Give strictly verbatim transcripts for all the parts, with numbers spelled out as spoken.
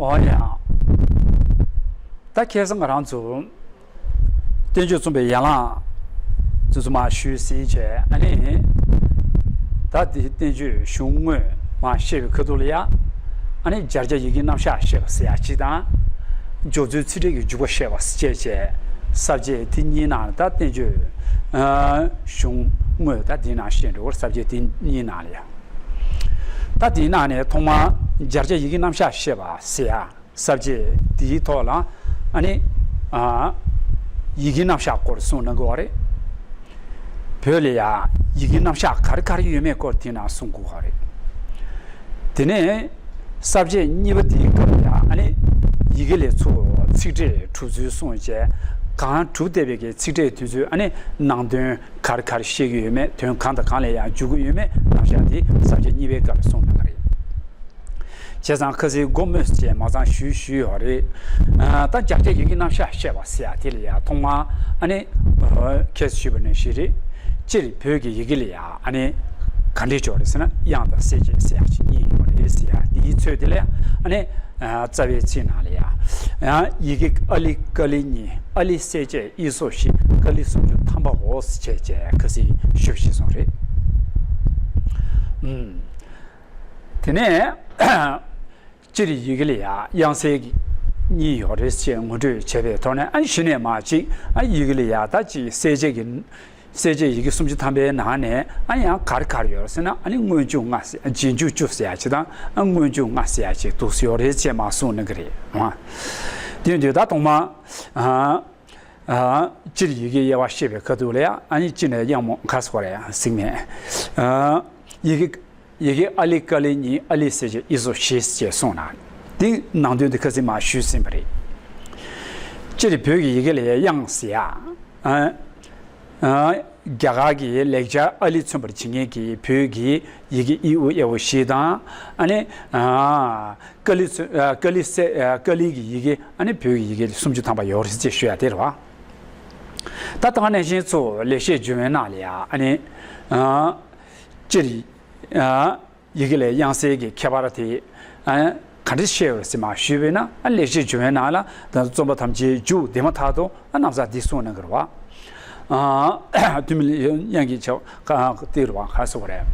འོ་ཡ། ད་ཁ་སང་ང་རང་ཚོ་བསྟན་བཅོས་རྩོམ་པའི་ཡན་ལག་ཚོ་ཚོ་མར་ཞུས་ཟིན་བྱས། ཨ་ནི་ད་འདི་བསྟན་བཅོས་གཞུང་དངོས་མར་བཤད་པའི་ཁ་ཐུག་ལ་ཡ། ཨ་ནི་སྦྱར་བྱ་ཡི་གེའི་རྣམ་གཞག་བཤད་པ་ཟེར་ཡ་གཅིག་དང་། སྦྱོར་ཚུལ་ཚིག་ཕྲད་ཀྱི་འཇུག་པ་བཤད་པ་བཅས་བྱས། ས་བཅད་དེ་གཉིས་ནང་ལ་ད་བསྟན་བཅོས་ཨ་གཞུང་དངོས་ད་འདི་ནང་བཤད་འགྲོ་བར། ས་བཅད་དེ་གཉིས་ནང་ལ་ཡ། ད་དེའི་ནང་ནས་ཐོག་མར་སྦྱར་བྱ་ཡི་གེའི་རྣམ་གཞག་བཤད་པ་ཟེར་ཡ། ས་བཅད་དེའི་ཐོག་ལ་ཨ་ནི་ཨ་ཡི་གེའི་རྣམ་གཞག་སྐོར་གསུངས་གནང་གི་ཡོད་རེད། བོད་ལ་ཡ་ཡི་གེའི་རྣམ་གཞག་ག་རེ་ག་རེ་ཡོད་མེད་སྐོར་དེའི་ནང་གསུང་གི་ཡོད་རེད། དེ་ནས་ས་བཅད་གཉིས་པ་དེའི་སྐབས་ལ་ཡ་ཨ་ནི་ཡི་གེ་ལས་ཚུར་ཚིག་ཕྲད་གྲུབ་ཚུལ་གསུངས་བྱས། གང་གྲུབ་བསྡད་པའི་གི་ཚིག་ཕྲད་དེ་ཚོའི་ཨ་ནི་ནང་དོན་ག་རེ་ག་རེ་བཤད་ཀྱི་ཡོད་མེད། དོན་གང་དང་གང་ལ་ཡང་འཇུག་གི་ཡོད་མེད་རྣམ་གཞག་དེ་ས་བཅད་གཉིས་པའི་སྐབས་ལ་གསུངས་གནང་གི་རེད། བྱས་ཙང་ཁ་སང་མགོ་སྨོས་བྱས་མ་ཚང་ཞུས་ཞུས་ཡོད་རེད། ཨ་ད་སྦྱར་བྱ་ཡི་གེའི་རྣམ་གཞག་བཤད་པ་ཟེར་ཡ་དེ་ལ་ཡ་ཐོག་མར་ཨ་ནི་ཁ་སང་ཞུས་པ་ནང་བཞིན་རེད། སྤྱིར་བོད་ཀྱི་ཡི་གེ་ལ་ཡ་ཨ་ནི་ག་འདྲས་ཡོད་རེད་ཟེར་ན། དབྱངས་དང་གསལ་བྱེད་ཟེར་ཡ་གཅིག་གཉིས་ཡོད་རེད་ཟེར་ཡ། དེའི་ཚོད་དེ་ལ་ཡ་ཨ་ནི་ཨ་རྩ་བའི་ཚིག་ནང་ལ་ཡ་ཡང་ཡི་གེ་ཨ་ལི་ཀ་ལི་གཉིས། ཨ་ལི་གསལ་བྱེད་ཨི་སོགས་བཞི། ཀ་ལི་སུམ་ཅུ་ཐམ་པའོ་ཟེར་བྱས་བྱས་ཁ་སང་ཞུས་བཞག་སོང་རེད། ཨུམ། དེ་ནས་སྤྱིར་ཡི་གེ་ལ་ཡ་དབྱངས་གསལ་གྱི་གཉིས་ཡོད་རེད་ཅེས་ངོ་སྤྲོད་བྱས་པའི་ཐོག་ནས། ཨ་གཞི་ནས་མར་གཅིག་ཨ་ཡི་གེ་ལ་ཡ་ད་གཅིག་གསལ་བྱེད་ཀྱི་གསལ་བྱེད་ཡི་གེ་སུམ་ཅུ་ཐམ་པའི་ནང་ནས་ཨ་ཡང་ག་རེ་ག་རེ་ཡོད་ཟེར་ན། ཨ་ནི་སྔོན་འཇུག་ལྔ་ཟེར། རྗེས་འཇུག་བཅུ་ཟེར་ཡ་གཅིག་དང་། ཨ་སྔོན་འཇུག་ལྔ་ཟེར་ཡ་གཅིག་འདུག་སེ་ཡོད་རེད་ཅེས་མར་གསུངས་གནང་གི་རེད། ཨ་དེ་ཡིན་དུས་ད་ཐོག་མར་ཨ་ཨ་སྤྱིར་ཡི་གེའི་དབྱེ་བ་བཤད་པའི་ཁ་ཐུག་ལ་ཡ་ཨ་ནི་སྤྱི་ནས་དབྱངས་མོ་ག་རེ་ཟེར་དགོས་རེད་ཡ་གཟིགས་མེད། ཨ་ཡི་གེ་ཡི་གེ་ཨ་ལི་ཀ་ལི་གཉིས། ཨ་ལི་གསལ་བྱེད་ཨི་སོགས་བཞི་ཅེས་གསུངས་ན། དེ་ནང་དོན་དེ་ཁ་སང་མར་ཞུས་ཟིན་པ་རེད། སྤྱིར་བོད་ཀྱི་ཡི་གེ་ལ་ཡ་དབྱངས་ཟེར་ཡ། ཨ་ཨ་རྒྱ་གར་གྱི་ལེགས་སྦྱར་ཨ་ལི་མཚོན་པར་བྱེད་མཁན་གྱི་བོད་ཀྱི་ཡི་གེ་ཨི་ཨུ་ཨེ་ཨོ་བཞི་དང་། ཨ་ནི་ཨ་ཀ་ལི་ཚོ་ཨ་ཀ་ལི་སེ་ཨ་ཀ་ལི་གི་ཡི་གེ་ཨ་ནི་བོད་ཀྱི་ཡི་གེ་སུམ་ཅུ་ཐམ་པ་ཡོད་རེད་ཅེས་ཞུ་ཡ་དེ་རེད་བ། ད་ད་ག་ནང་བཞིན་ཚོ་ལེགས་བཤད་ལྗོན་དབང་ནང་ལ་ཡ་ཨ་ནི་ཨ་སྤྱིར་ཨ་ཡི་གེ་ལ་དབྱངས་གསལ་གྱི་ཁྱད་པར་དེ་ཨ་ག་འདྲ་བཤད་ཡོད་ཟེར་མར་ཞུས་པས་ན། ཨ་ལེགས་བཤད་ལྗོན་དབང་ནང་ལ་ད་རྩོམ་པ་ཐམས་ཅད་མཇུག་དེ་མ་ཐག་ཏུ་ཨ་ན་བཟའ་འདི་གསུངས་གནང་གི་རེད་བ། ཨ་ཐུན་མིན་དབྱངས་ཀྱི་བྱ་བ་ག་དེ་རེད་བ། ག་རེ་ཟེར་དགོས་རེད།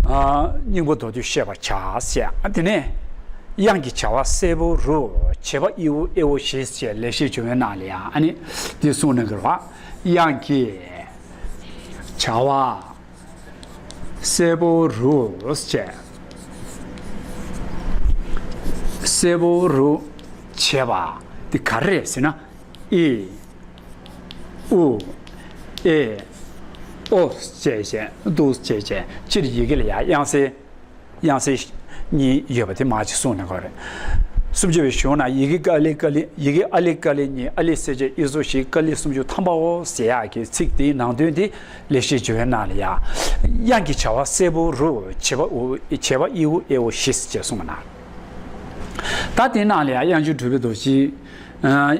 ཨ་སྙིང་པོ་མདོར་བསྡུས་བཤད་པར་བྱ་ཟེར། ཨ་དེ་ནས་དབྱངས་ཀྱི་བྱ་བ་གསལ་པོ་རུ་བྱེད་པ་ཨི་ཨུ་ཨེ་ཨོ་བཞི་ཞེས་ལེགས་བཤད་ལྗོན་དབང་ནང་ལ་ཡང་ཨ་ནི་འདི་གསུངས་གནང་གི་རེད་བ། དབྱངས་ཀྱི་བྱ་བ་གསལ་པོ་རུ་བྱེད། གསལ་པོ་རུ་བྱེད་པ་འདི་ག་རེ་རེད་ཟེར་ན། ཨི་ཨུ་ཨེ་ཨོ་བྱས་བྱས་འདུག་བྱས་བྱས། སྤྱིར་ཡི་གེ་ལ་ཡ་དབྱངས་གསལ་དབྱངས་གསལ་གཉིས་ཡོད་པ་དེ་མར་ཅིག་གསུངས་གནང་གི་རེད། སུམ་ཅུ་པའི་གཞུང་ན་ཡི་གེ་ཀ་ལི་ཀ་ལི། ཡི་གེ་ཨ་ལི་ཀ་ལི་གཉིས། ཨ་ལི་གསལ་བྱེད་ཨི་སོགས་བཞི། ཀ་ལི་སུམ་ཅུ་ཐམ་པའོ་ཟེར་ཡག་གི་ཚིག་དེའི་ནང་དོན་དེ་ལེགས་བཤད་ལྗོན་དབང་ནང་ལ་ཡ། དབྱངས་ཀྱི་བྱ་བ་གསལ་པོ་རུ་བྱེད་པ་ཨུ་བྱེད་པ་ཨི་ཨུ་ཨེ་ཨོ་བཞི་ཞེས་གསུངས་པ་ན། ད་དེའི་ནང་ལ་ཡ་དབྱངས་ཅན་གྲུབ་པའི་རྡོ་རྗེ། ཨ་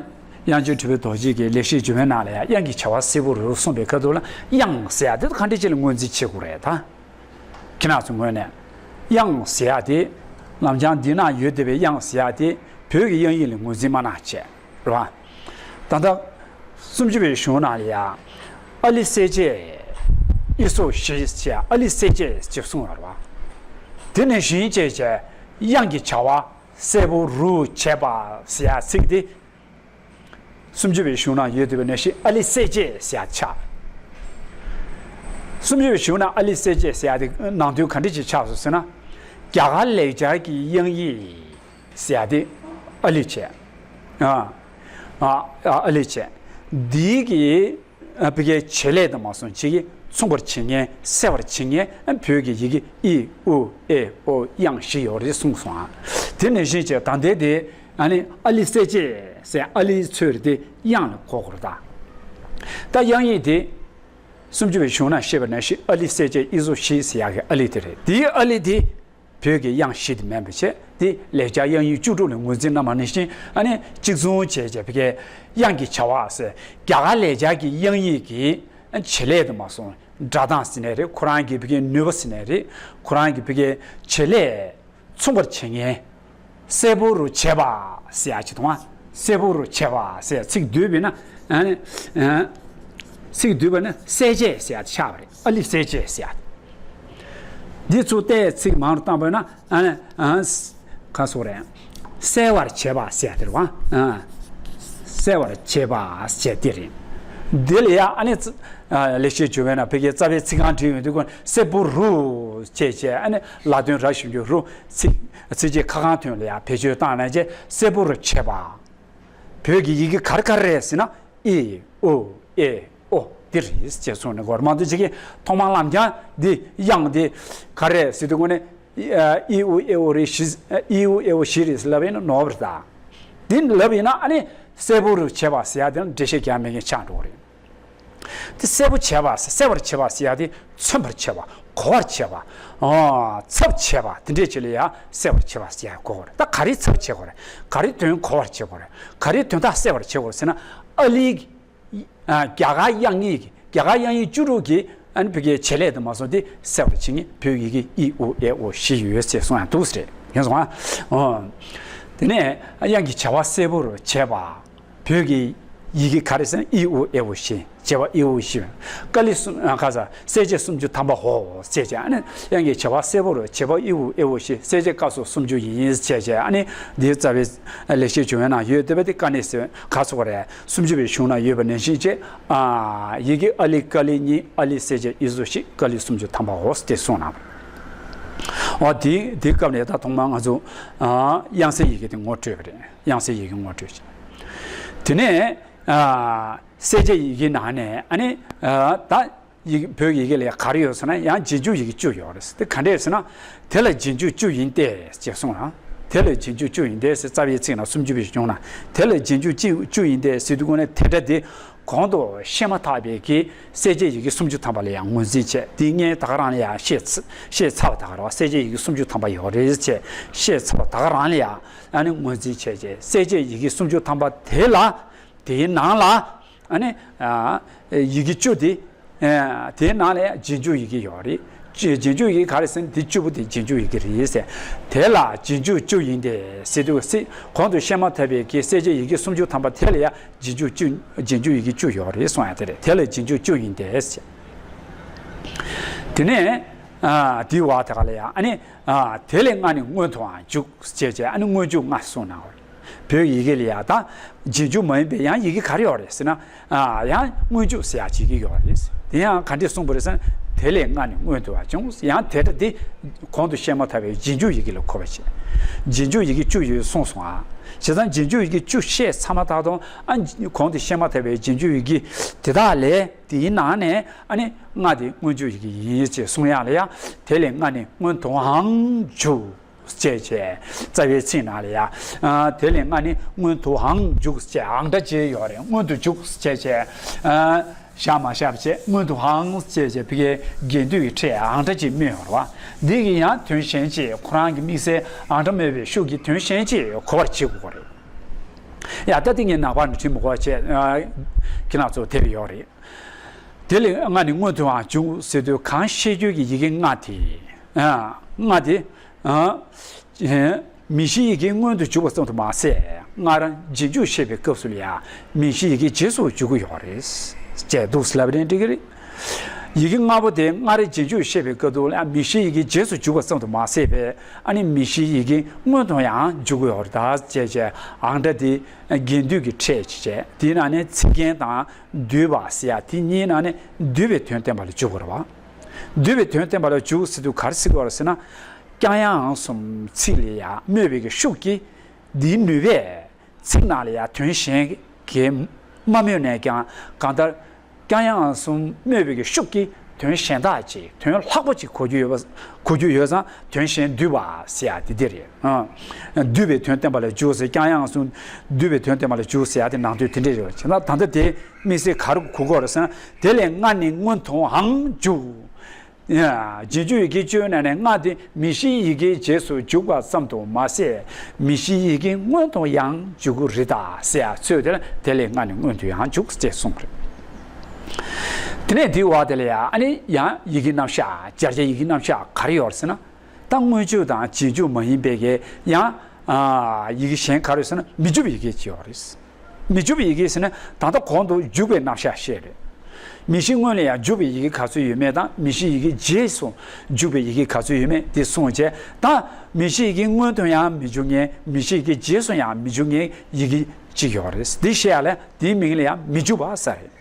དབྱངས་ཅན་གྲུབ་པའི་རྡོ་རྗེ་གིས་ལེགས་བཤད་ལྗོན་དབང་ནང་ལ་ཡ་དབྱངས་ཀྱི་བྱ་བ་གསལ་པོ་རུ་གསུངས་པའི་ཁ་ཐུག་ལ། དབྱངས་ཟེར་ཡ་དེ་ག་འདྲ་ཅིག་ལ་ངོས་འཛིན་བྱེད་དགོས་རེད་ད། ཁྱེད་རང་ཚོའི་ངོས་ནས་དབྱངས་ཟེར་ཡ་དེ། ལམ་སྦྱང་འདི་ན་ཡོད་བསྡད་པའི་དབྱངས་ཟེར་ཡ་དེ་བོད་ཀྱི་དབྱངས་ཡིག་ལ་ངོས་འཛིན་མ་གནང་བྱས། རེད་བ། ད་ལྟ་སུམ་ཅུ་པའི་གཞུང་ནང་ལ་ཡ། ཨ་ལི་གསལ་བྱེད་ཨི་སོགས་བཞི་ཞེས་ཨ་ལི་གསལ་བྱེད་ཅེས་གསུངས་པ་རེད་བ། དེ་ནང་བཞིན་བྱས་བྱས་དབྱངས་ཀྱི་བྱ་བ་གསལ་པོ་རུ་བྱེད་པ་ཟེར་ཡ་ཚིག་དེ། སུམ་ཅུ་པའི་གཞུང་ན་ཡོད་བསྡད་པའི་ནང་བཞིན་ཨ་ལི་གསལ་བྱེད་ཟེར་ཡ་ཆགས། སུམ་ཅུ་པའི་གཞུང་ན་ཨ་ལི་གསལ་བྱེད་ཟེར་ཡ་དེ་ནང་དོན་ག་འདྲ་ཅིག་ཆགས་སོང་ཟེར་ན། རྒྱ་གར་ལེགས་སྦྱར་གྱི་དབྱངས་ཡིག་ཟེར་ཡ་དེ་ཨ་ལི་བྱེད། ཨ་ཨ་ཨ་ལི་བྱེད། འདི་གི་ཨ་བི་ཀའི་བྱེད་ལས་དང་མ་སོང་ཅིག་གིས་མཚུངས་པར་བྱེད་མཁན་གསལ་བར་བྱེད་མཁན་བོད་ཀྱི་ཡི་གེ་ཨི་ཨུ་ཨེ་ཨོ་དབྱངས་བཞི་ཡོད་རེད་གསུངས་སོང་ཨ། དེ་ནང་བཞིན་བྱས་ད་ལྟའི་དེ་ཨ་ནི་ཨ་ལི་གསལ་བྱེད་ཟེར་ཨ་ལི་ཚོས་རེད་དེ་དབྱངས་ལ་གོ་དགོས་རེད་ད། ད་དབྱངས་ཡིག་དེ་སུམ་ཅུ་པའི་གཞུང་ན་བཤད་པ་ནང་བཞིན་ཨ་ལི་གསལ་བྱེད་ཨི་སོགས་བཞི་ཟེར་ཡག་གི་ཨ་ལི་དེ་རེད། དེའི་ཨ་ལི་དེ་བོད་ཀྱི་དབྱངས་བཞི་དེ་མིན་པ་བྱས། དེ་ལེགས་སྦྱར་དབྱངས་ཡིག་བཅུ་དྲུག་ལ་ངོས་འཛིན་གནང་བ་ནང་བཞིན་ཨ་ནི་གཅིག་མཚུངས་བྱས་བྱས་བོད་ཀྱི་དབྱངས་ཀྱི་བྱ་བ་ཟེར། རྒྱ་གར་ལེགས་སྦྱར་གྱི་དབྱངས་ཡིག་གི་བྱེད་ལས་དུ་མ་སོང་སྒྲ་གདངས་ཟེར་ནའི་རེད། ཁོ་རང་གི་བོད་ཀྱི་ནུས་པ་ཟེར་ནའི་རེད། ཁོ་རང་གི་བོད་ཀྱི་བྱེད་ལས་མཚུངས་པར་བྱེད་མཁན། གསལ་པོ་རུ་བྱེད་པ་ཟེར་ཡ་ཅིག་མཐོང་བ། གསལ་པོ་རུ་བྱེད་པ་ཟེར་ཚིག་བསྡུས་པས་ན། ཨ་ནི་ཨ་ཚིག་བསྡུས་པ་ནི་གསལ་བྱེད་ཟེར་ཡ་དེ་ཆགས་པ་རེད། ཨཱ་ལི་གསལ་བྱེད་ཟེར་ཡ་དེ། འདི་ཚོ་ལྟའི་ཚིག་མང་རུ་བཏང་པས་ན། ཨ་ནི་ཨ་ག་སོགས་རེད། གསལ་བར་བྱེད་པ་ཟེར་ཡ་དེ་རེད་བ། ཨ་གསལ་བར་བྱེད་པ་ཟེར་དེ་རེད། འདི་ལ་ཡ་ཨ་ནི་ཙི་ཨ་ལེགས་བཤད་ལྗོན་དབང་ན་ཕ་གིའི་རྩ་བའི་ཚིག་རྐང་བྲིས་ཡོང་དུས་ཀུན་གསལ་པོ་རུ་བྱེད་བྱེད། ཨ་ནི་ལ་དོན་ར་ཞབས་ཀྱུ་རུ། ཚིག་ཚིགས་བཅད་ཁ་སྐང་ཐོན་ལ་ཡང་བེད་སྤྱོད་བཏང་ན་བྱས་གསལ་པོ་རུ་བྱེད་པ། བོད་ཀྱི་ཡི་གེ་ག་རེ་ག་རེ་རེད་ཟེར་ན། ཨི་ཨུ་ཨེ་ཨོ་འདི་རེད་ཅེས་གསུངས་ནས། གོ་མང་དུ་ཅིག་གིས་ཐོག་མར་ལམ་རྐྱང་འདི་དབྱངས་འདི་ག་རེ་ཟེར་དུས་ཀུན་ནས་ཨི་ཨུ་ཨེ་ཨོ་རེད་ཞི། ཨི་ཨུ་ཨེ་ཨོ་ཞི་རེད་ལབ་ཡིན་ན་ནོར་བ་རེད་ད། འདི་ལབ་ཡིན་ན་ཨ་ནི་གསལ་པོ་རུ་བྱེད་པ་ཟེར་ཡ་དེ་ལ་འགྲེལ་བཤད་རྒྱག་མེད་མཁན་ཆགས་འགྲོ་གི་རེད། དེ་གསལ་པོ་བྱེད་པ་ཟེར། གསལ་བར་བྱེད་པ་ཟེར་ཡ་དེ་མཚོན་པར་བྱེད་པ། གོ་བར་བྱེད་པ། ཨོ། ཚབ་བྱེད་པ་དེ་འདྲས་ཅིག་ལ་ཡ་གསལ་བར་བྱེད་པ་ཟེར་ཡ་གོ་དགོས་རེད། ད་ག་རེ་ཚབ་བྱེད་དགོས་རེད། ག་རེ་དོན་གོ་བར་བྱེད་དགོས་རེད། ག་རེ་དོན་དག་གསལ་བར་བྱེད་དགོས་རེད་ཟེར་ན། ཨཱ་ལི། ཨ་རྒྱ་གར་དབྱངས་ཡིག་རྒྱ་གར་དབྱངས་ཡིག་བཅུ་དྲུག་གི་ཨ་ནི་ཕ་གིའི་བྱེད་ལས་དེ་མ་སོང་དེ་གསལ་བར་བྱེད་མཁན་བོད་ཡི་གེ་ཨི་ཨུ་ཨེ་ཨོ་བཞི་ཡོད་ཅེས་གསུང་ཡང་འདུག་ཟེར། ཡིན་སོང་ཨ། ཨོ། དེ་ནས་དབྱངས་ཀྱི་བྱ་བ་གསལ་པོ་རུ་བྱེད་པ། བོད་ཀྱི་ཡི་གེ་ག་རེ་ཟེར་ན་ཨི་ཨུ་ཨེ་ཨོ་བཞི། བྱེད་པ་ཨི་ཨུ་བཞི། ཀཱ་ལི་གསུམ། ཨ་ག་ས་གསལ་བྱེད་སུམ་ཅུ་ཐམ་པ་ཧོ་ཟེར་བྱས། ཨ་ནི་དབྱངས་ཀྱི་བྱ་བ་གསལ་པོ་རུ་བྱེད་པ་ཨི་ཨུ་ཨེ་ཨོ་བཞི། གསལ་བྱེད་ཀ་སོགས་སུམ་ཅུ་ཡིན་ཟེར་བྱས། ཨ་ནི་འདིའི་རྩ་བའི་ལེགས་བཤད་ལྗོན་དབང་ནང་ཡོད་བསྡད་པ་དེ་ཀ་ནས་ཟེར་ག་སོགས་རེད། སུམ་ཅུ་པའི་གཞུང་ན་ཡོད་པ་ནང་བཞིན་བྱས། ཨ་ཡི་གེ་ཨཱ་ལི་ཀཱ་ལི་གཉིས། ཨཱ་ལི་གསལ་བྱེད་ཨི་སོགས་བཞི། ཀཱ་ལི་སུམ་ཅུ་ཐམ་པ་ཧོ་ཟེར་དེ་གསུངས་གནང་བ་རེད། འོ་དེ་དེའི་སྐབས་ནས་ད་ཐོག་མར་ང་ཚོ་ཨ་དབྱངས་གསལ་ཡི་གེ་དེ་ངོ་སྤྲོད་པ་རེད། དབྱངས་གསལ་ཡི་གེ་ངོ་སྤྲོད་བྱས། དེ་ནས་ཨ་གསལ་བྱེད་ཡི་གེ་ནང་ནས་ཨ་ནི་ཨ་ད་ཡི་གེ་བོད་ཡི་གེ་ལ་ག་རེ་ཡོད་ཟེར་ན། ཡང་རྗེས་འཇུག་ཡི་གེ་བཅུ་ཡོད་རེད། དེ་ག་འདྲས་ཟེར་ན། དེ་ལ་རྗེས་འཇུག་བཅུ་ཡིན་ཏེ་ཅེས་གསུངས་ལ། དེ་ལ་རྗེས་འཇུག་བཅུ་ཡིན་ཏེ་ཟེར་རྩ་བའི་ཚིག་ནང་སུམ་ཅུ་པའི་གཞུང་ན། དེ་ལ་རྗེས་འཇུག་བཅུ་ཡིན་ཏེ་ཟེར་དུས་ཀུན་ནས་དེ་སྒྲ་དེ་གོང་དུ་བཤད་མ་ཐག་པའི་གི་གསལ་བྱེད་ཡི་གེ་སུམ་ཅུ་ཐམ་པ་ལ་ཡང་ངོས་འཛིན་བྱས། དེ་སྔོན་ད་ག་རང་ལ་ཡང་བཤད་ཚ་བཤད་ཚར་བ་ད་ག་རང་གསལ་བྱེད་ཡི་གེ་སུམ་ཅུ་ཐམ་པ་ཡོད་རེད་ཅེས་བཤད་ཚར་བ་ད་ག་རང་ལ་ཡང་ཨ་ནི་ངོས་འཛིན་བྱས་རྗེས། གསལ་བྱེད་ཡི་གེ་སུམ་ཅུ་ཐམ་པ་དེ་ལ། དེའི་ནང་ལ་ཨ་ནི་ཨ་ཡི་གེ་བཅུ་དེ། ཨ་དེའི་ནང་ལ་རྗེས་འཇུག་ཡི་གེ་ཡོད་རེད། རྗེས་རྗེས་འཇུག་ཡི་གེ་ག་རེ་ཟེར་ན་དེ་བཅུ་པོ་དེ་རྗེས་འཇུག་ཡི་གེ་རེད་ཟེར། དེ་ལ་རྗེས་འཇུག་བཅུ་ཡིན་ཏེ་ཟེར་དུས་སི་གོང་དུ་བཤད་མ་ཐག་པའི་གི་གསལ་བྱེད་ཡི་གེ་སུམ་ཅུ་ཐམ་པ་དེ་ལ་ཡང་རྗེས་འཇུག་བཅུ་རྗེས་འཇུག་ཡི་གེ་བཅུ་ཡོད་རེད་གསུང་ཡ་དེ་རེད། དེ་ལ་རྗེས་འཇུག་བཅུ་ཡིན་ཏེ་ཟེར། དེ་ནས་ཨ་དེའི་བར་དེ་ག་ལ་ཡང་ཨ་ནི་ཨ་དེ་ལས་སྔ་ནས་སྔོན་དུའང་འཇུག་ཅེས་བྱས། ཨ་ནི་སྔོན་འཇུག་ལྔ་གསུངས་གནང་བ་རེད། བོད་ཡི་གེ་ལ་ཡང་ད་རྗེས་འཇུག་མ་ཡིན་པའི་ཡང་ཡི་གེ་ག་རེ་ཡོད་རེད་ཟེར་ན། ཨ་ཡང་སྔོན་འཇུག་ཟེར་ཡག་ཅིག་གི་ཡོད་རེད། དེ་ཡང་ག་འདྲས་གསུངས་པ་རེད་ཟེར་ན། དེ་ལས་སྔ་ནས་སྔོན་དུ་བ་བྱུང་། ཡང་དེ་ལྟ་སྟེ་གོང་དུ་བཤད་མ་ཐག་པའི་རྗེས་འཇུག་ཡི་གེ་ལ་གོ་བ་བྱེད། རྗེས་འཇུག་ཡི་གེ་བཅུ་ཡོད་གསུངས་སོང་ཨ། བྱས་ཙང་རྗེས་འཇུག་ཡི་གེ་བཅུ་བཤད་ཚར་མ་ཐག་ཏུ་ཨ་གོང་དུ་བཤད་མ་ཐག་པའི་རྗེས་འཇུག་ཡི་གེ་དེ་དག་ལས་དེའི་ནང་ནས་ཨ་ནི་ལྔ་དེ་སྔོན་འཇུག་ཡི་གེ་ཡིན་ཅེས་གསུང་ཡག་ལ་ཡང་དེ་ལས་སྔ་ནས་སྔོན་དུའང་འཇུག་ཅེས་བྱས། རྩ་བའི་ཚིག་ནང་ལ་ཡང་དེ་ལས་སྔ་ནས་སྔོན་དུའང་འཇུག་ཅེས་ཨང་སྒྲ་བྱས་ཡོད་རེད། སྔོན་དུ་འཇུག་ཅེས་བྱས། བཞག་མ་བཞག་བྱས་སྔོན་དུའང་ཅེས་བྱས་ཕ་གིའི་རྒྱན་སྡུད་ཀྱི་ཕྲད་ཨང་སྒྲ་ཅིག་སྨོས་ཡོད་རེད་བ། འདི་གི་ཡང་དོན་གཞན་ཅིག་ཁོ་རང་གི་དམིགས་བསལ་ཨང་སྒྲ་སྨོས་པའི་ཤུགས་ཀྱིས་དོན་གཞན་ཅིག་གོ་བར་བྱེད་དགོས་རེད། ཡ་ད་འདི་ངས་ནག་པར་ནས་བྲིས་མི་དགོས་བྱས་ཁྱེད་རང་ཚོ་དེབ་ཡོད་རེད། དེ་ལས་སྔ་ནས་སྔོན་དུའང་འཇུག་ཟེར་དུས་གང་ཤེས་རྒྱུད་ཀྱི་ཡི་གེ་ལྔ་དེ། ལྔ་དེ། མིང་གཞིའི་ཡི་གེ་སྔོན་དུ་འཇུག་པ་ཙམ་དུ་མ་ཟད། སྔར་རྗེས་འཇུག་བཤད་པའི་སྐབས་སུ་ལ་ཡང་མིང་གཞིའི་ཡི་གེ་རྗེས་སུ་འཇུག་གི་ཡོད་རེད། ཅེས་འདུག་ལབ་རན་འགྲིག་གི་རེད། ཡི་གེ་ལྔ་པོ་དེ་སྔར་རྗེས་འཇུག་བཤད་པའི་སྐབས་དུ་ལ་མིང་གཞིའི་ཡི་གེ་རྗེས་སུ་འཇུག་པ་ཙམ་དུ་མ་ཟད་པས། ཨ་ནི་མིང་གཞིའི་ཡི་གེ་སྔོན་དུ་ཡང་འཇུག་གི་ཡོད་རེད་ད་ཅེས་བྱས་ཨང་སྒྲ་དེ་རྒྱན་སྡུད་ཀྱི་ཕྲད་ཅེས་བྱས། དེའི་ནང་ནས་ཚིག་རྒྱན་དང་བསྡུས་པ་ཟེར་ཡ་དེ་གཉིས་ནང་ནས་བསྡུས་པའི་དོན་བསྟན་པ་ལ་འཇུག་དགོས་རེད་བ། བསྡུས་པའི་དོན་བསྟན་པ་ལ་འཇུག་ཟེར་དུས་ག་རེ་ཟེར་དགོས་རེད་ཟེར་ན། ཀྱང་ཡང་གསུམ་ཚིག་ལ་ཡང་སྨོས་པའི་གི་ཤུགས་ཀྱིས་འདིའི་ནུས་པས་ཚིག་ནང་ལ་ཡང་དོན་གཞན་གྱིས་མ་སྨོས་ནས་ཀྱང་གང་ལྟར་ཀྱང་ཡང་གསུམ་སྨོས་པའི་གི་ཤུགས་ཀྱིས་དོན་གཞན་དག་ཅིག་དོན་ལྷག་པ་ཅིག་གོ་རྒྱུ་ཡོད་པ་གོ་རྒྱུ་ཡོད་ཙང་དོན་གཞན་བསྡུས་པ་ཟེར་ཡ་དེ་འདི་རེད། བསྡུས་པའི་དོན་བསྟན་པ་ལ་འཇུག་ཟེར། ཀྱང་ཡང་གསུམ་བསྡུས་པའི་དོན་བསྟན་པ་ལ་འཇུག་ཟེར་ཡ་དེ་ནང་དོན་དེ་འདྲས་རེད། བྱས་ན་ད་ལྟ་དེ་དམིགས་བསལ་ག་རེ་གོ་དགོས་རེད་ཟེར་ན། དེ་ལས་སྔ་ནས་སྔོན་དུའང་འཇུག་རྗེས་འཇུག་ཡི་གེ་བཅུའི་ནང་ནས་ལྔ་དེ་མིང་གཞིའི་ཡི་གེའི་རྗེས་སུ་འཇུག་པ་ཙམ་དུ་མ་ཟད། མིང་གཞིའི་ཡི་གེ་སྔོན་དུ་ཡང་འཇུག་གི་རེད་ད་ཟེར་ཡ་ཚོད་དེ་ལ་དེ་ལས་སྔ་ནས་སྔོན་དུ་ཡང་འཇུག་ཅེས་གསུངས་རེད། དེ་ནས་དེའི་བར་དེ་ལ་ཡང་ཨ་ནི་ཡང་ཡི་གེ་རྣམ་གཞག་སྦྱར་བྱའི་ཡི་གེ་རྣམ་གཞག་ག་རེ་ཡོད་ཟེར་ན། ད་སྔོན་འཇུག་དང་རྗེས་འཇུག་མ་ཡིན་པའི་གི་ཡང་ ཨ། ཡི་གེ་གཞན་ག་རེ་ཟེར་ན་མི་འཇུག་པའི་ཡི་གེ་ཅིག་ཡོད་རེད། མི་འཇུག་པའི་ཡི་གེ་ཟེར་ན་ད་ལྟ་གོང་དུ་འཇུག་པའི་རྣམ་གཞག་བཤད་རེད། མིང་གཞི་སྔོན་ལ་ཡང་འཇུག་པའི་ཡི་གེ་ག་ཚོད་ཡོད་མེད་དང་མིང་གཞི་ཡི་གེ་རྗེས་སུ་འཇུག་པའི་ཡི་གེ་ག་ཚོད་ཡོད་མེད་དེ་གསུངས་བྱས། ད་མིང་གཞི་ཡི་གེ་སྔོན་དུ་ཡང་མི་འཇུག་མཁན། མིང་གཞི་ཡི་གེ་རྗེས་སུ་ཡང་མི་འཇུག་མཁན་ཡི་གེ་གཅིག་ཡོད་རེད། འདི་བཤད་ཡ་ལ་དེའི་མིང་ལ་ཡང་མི་འཇུག་པ་ཟེར་རེད།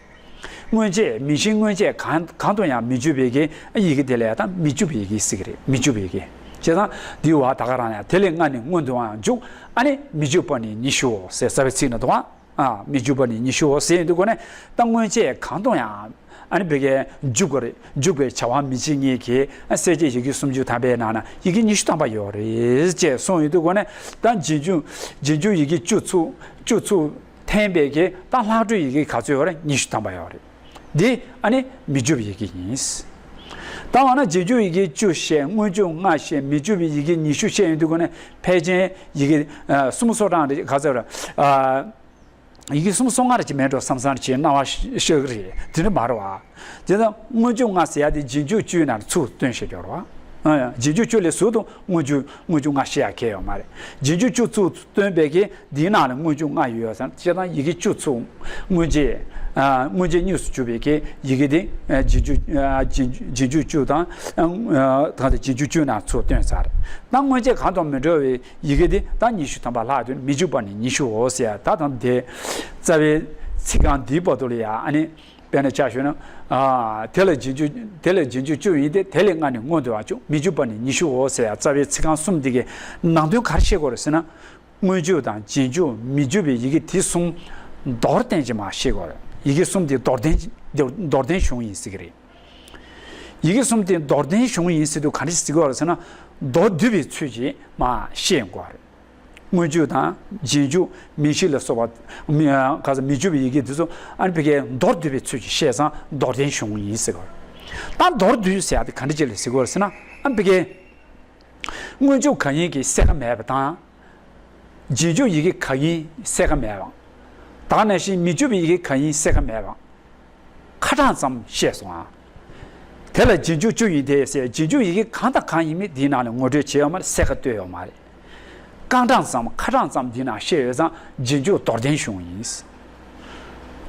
སྔོན་ཆད། མིང་གཞི་སྔོན་ཆད་གང་གང་དུ་ཡང་མི་འཇུག་པའི་གི་ཡི་གེ་དེ་ལ་ཡང་ད་མི་འཇུག་པའི་ཡི་གེ་ཟེར་གི་རེད། མི་འཇུག་པའི་ཡི་གེ། བྱས་ཙང་འདི་བ་ད་ག་རང་ཡང་དེ་ལས་སྔ་ནས་སྔོན་དུའང་འཇུག །ཨ་ནི་མི་འཇུག་པ་ནི་ཉི་ཤུའོ་ཟེར་རྩ་བའི་ཚིག་ནང་དུའང་། ཨ། མི་འཇུག་པ་ནི་ཉི་ཤུའོ་ཟེར་ཡོང་དུས་སྒོ་ནས་ད་སྔོན་ཆད་གང་དུ་ཡང་ཨ་ནི་བི་གའི་འཇུག་པར་འཇུག་པའི་བྱ་བ་མི་བྱེད་མཁན་གྱི་གསལ་བྱེད་ཡི་གེ་སུམ་ཅུ་ཐམ་པའི་ནང་ན་ཡི་གེ་ཉི་ཤུ་ཐམ་པ་ཡོད་རེད་ཅེས་གསུངས་ཡོང་དུས་སྒོ་ནས་ད་རྗེས་འཇུག་རྗེས་འཇུག་ཡི་གེ་བཅུ་ཚུགས་བཅུ་ཚུགས། འཐེན་པའི་གི་ད་ལྷག་འཕྲོས་ཡི་གེ་ག་ཚོད་ཡོད་རེད། ཉི་ཤུ་ཐམ་པ་ཡོད་རེད། འདི་ཨ་ནི་མི་འཇུག་པའི་ཡི་གེ་ཡིན། ད་འོ་ན་རྗེས་འཇུག་ཡི་གེ་བཅུ་བཤད། སྔོན་འཇུག་ལྔ་བཤད། མི་འཇུག་པའི་ཡི་གེ་ཉི་ཤུ་བཤད་ཡོང་དུས་སྒོ་ནས་ཕལ་ཆེར་ཡི་གེ་ཨ་སུམ་སོ་གྲངས་རེ་ག་ཚོད་རེད། ཨ། ཡི་གེ་སུམ་སོ་ལྔ་རེ་ཅིག་མེད་འགྲོ་བསམ་བསམ་ཅིག་སྣང་བ་ཤར་གི་རེད། དེ་འདྲ་མ་རེད་བ། དེ་ལྟར་སྔོན་འཇུག་ལྔ་ཟེར་ཡ་དེ་རྗེས་འཇུག་བཅུའི་ནང་ཚུར་བཏོན་བཤད་ཀྱི་ཡོད་རེད་བ། ཨ། རྗེས་འཇུག་བཅུ་ལས་ཟུར་དུ་སྔོན་འཇུག་སྔོན་འཇུག་ལྔ་བཤད་ཡ་གལ་ཡོད་མ་རེད། རྗེས་འཇུག་བཅུ་ཚུར་བཏོན་པའི་གི་འདིའི་ནང་ལ་སྔོན་འཇུག་ལྔ་ཡོད་ཟེར། བྱས་ཙང་ཡི་གེ་བཅུ་ཚུགས། སྔོན་རྗེས། ཨ། སྔོན་རྗེས་གཉིས་སུ་གྱུར་པའི་གི་ཡི་གེ་དེ། ཨ། རྗེས་འཇུག་ཨ། རྗེས་རྗེས་འཇུག་བཅུ་དང་། ཨ། ད་ལྟ་རྗེས་འཇུག་བཅུའི་ནང་ཚུར་བཏོན་ཚར་རེད། ད་སྔོན་རྗེས་གང་དང་མི་འདྲ་བའི་ཡི་གེ་དེ་ད་ཉི་ཤུ་ཐམ་པ་ལྷག་དོན་མི་འཇུག་པ་ནི་ཉི་ཤུའོ་ཟེར་ཡ། ད་དང་དེ་རྩ་བའི་ཚིག་རྐང་འདིའི་བར་དུ་ལ་ཡ་ཨ་ནི། དཔེར་ན་ཆ་བཞག་ན། ཨ། དེ་ལ་རྗེས་འཇུག་དེ་ལ་རྗེས་འཇུག་བཅུ་ཡིན་ཏེ། དེ་ལས་སྔ་ནས་སྔོན་དུ་ཡང་འཇུག་མི་འཇུག་པ་ནི་ཉི་ཤུའོ་ཟེར་ཡ། རྩ་བའི་ཚིག་རྐང་གསུམ་འདི་གི་ནང་དོན་ག་རེ་ཤེས་དགོས་རེད་ཟེར་ན། སྔོན་འཇུག་དང་རྗེས་འཇུག་མི་འཇུག་པའི་ཡི་གེ་དེ་གསུམ་མདོར་བསྟན་ཅིག་མར་ཤེས་དགོས་རེད། ཡི་གེ་གསུམ་དེ་མདོར་བསྟན་མདོར་བསྟན་གཞུང་ཡིན་ཟེར་གི་རེད། ཡི་གེ་གསུམ་དེ་མདོར་བསྟན་གཞུང་ཡིན་ཟེར་དུས་ག་འདྲ་ཟེར་དགོས་རེད་ཟེར་ན། མདོར་བསྡུས་པའི་ཚུལ་གྱིས་མར་ཤེས་དགོས་རེད། སྔོན་འཇུག་དང་རྗེས་འཇུག་མིང་གཞི་ལ་སོགས་པ་མི་ག་ས་མི་འཇུག་པའི་ཡི་གེ་དེ་ཚོ་ཨ་ནི་བི་གའི་མདོར་བསྡུས་པའི་ཚུལ་གྱིས་ཤེས་ཙང་མདོར་བསྟན་གཞུང་ཡིན་ཟེར་གི་རེད། ད་མདོར་བསྡུས་ཟེར་ཡ་དེ་ག་འདྲ་ཅིག་ལ་ཟེར་དགོས་རེད་ཟེར་ན། ཨ་ནི་བི་གའི། སྔོན་འཇུག་གང་ཡིན་གྱི་གསལ་ཁ་མེད་པ་དང་། རྗེས་འཇུག་ཡི་གེ་གང་ཡིན་གསལ་ཁ་མེད་པ། ད་ག་ནང་བཞིན་མི་འཇུག་པའི་ཡི་གེ་གང་ཡིན་གསལ་ཁ་མེད་པ། ཁ་གྲངས་ཙམ་བཤད་སོང་ཨ། དེ་ལ་རྗེས་འཇུག་བཅུ་ཡིན་ཏེ་ཟེར། རྗེས་འཇུག་ཡི་གེ་གང་དང་གང་ཡིན་མིན་འདིའི་ནང་ནས་ངོ་སྤྲོད་བྱས་ཡོད་མ་རེད། གསལ་ཁ་བཏོད་ཡོད་མ་རེད། རྐང་གྲངས་ཙམ་ཁ་གྲངས་ཙམ་འདིའི་ནང་བཤད་ཡོད་ཙང་རྗེས་འཇུག་མདོར་བསྟན་གཞུང་ཡིན།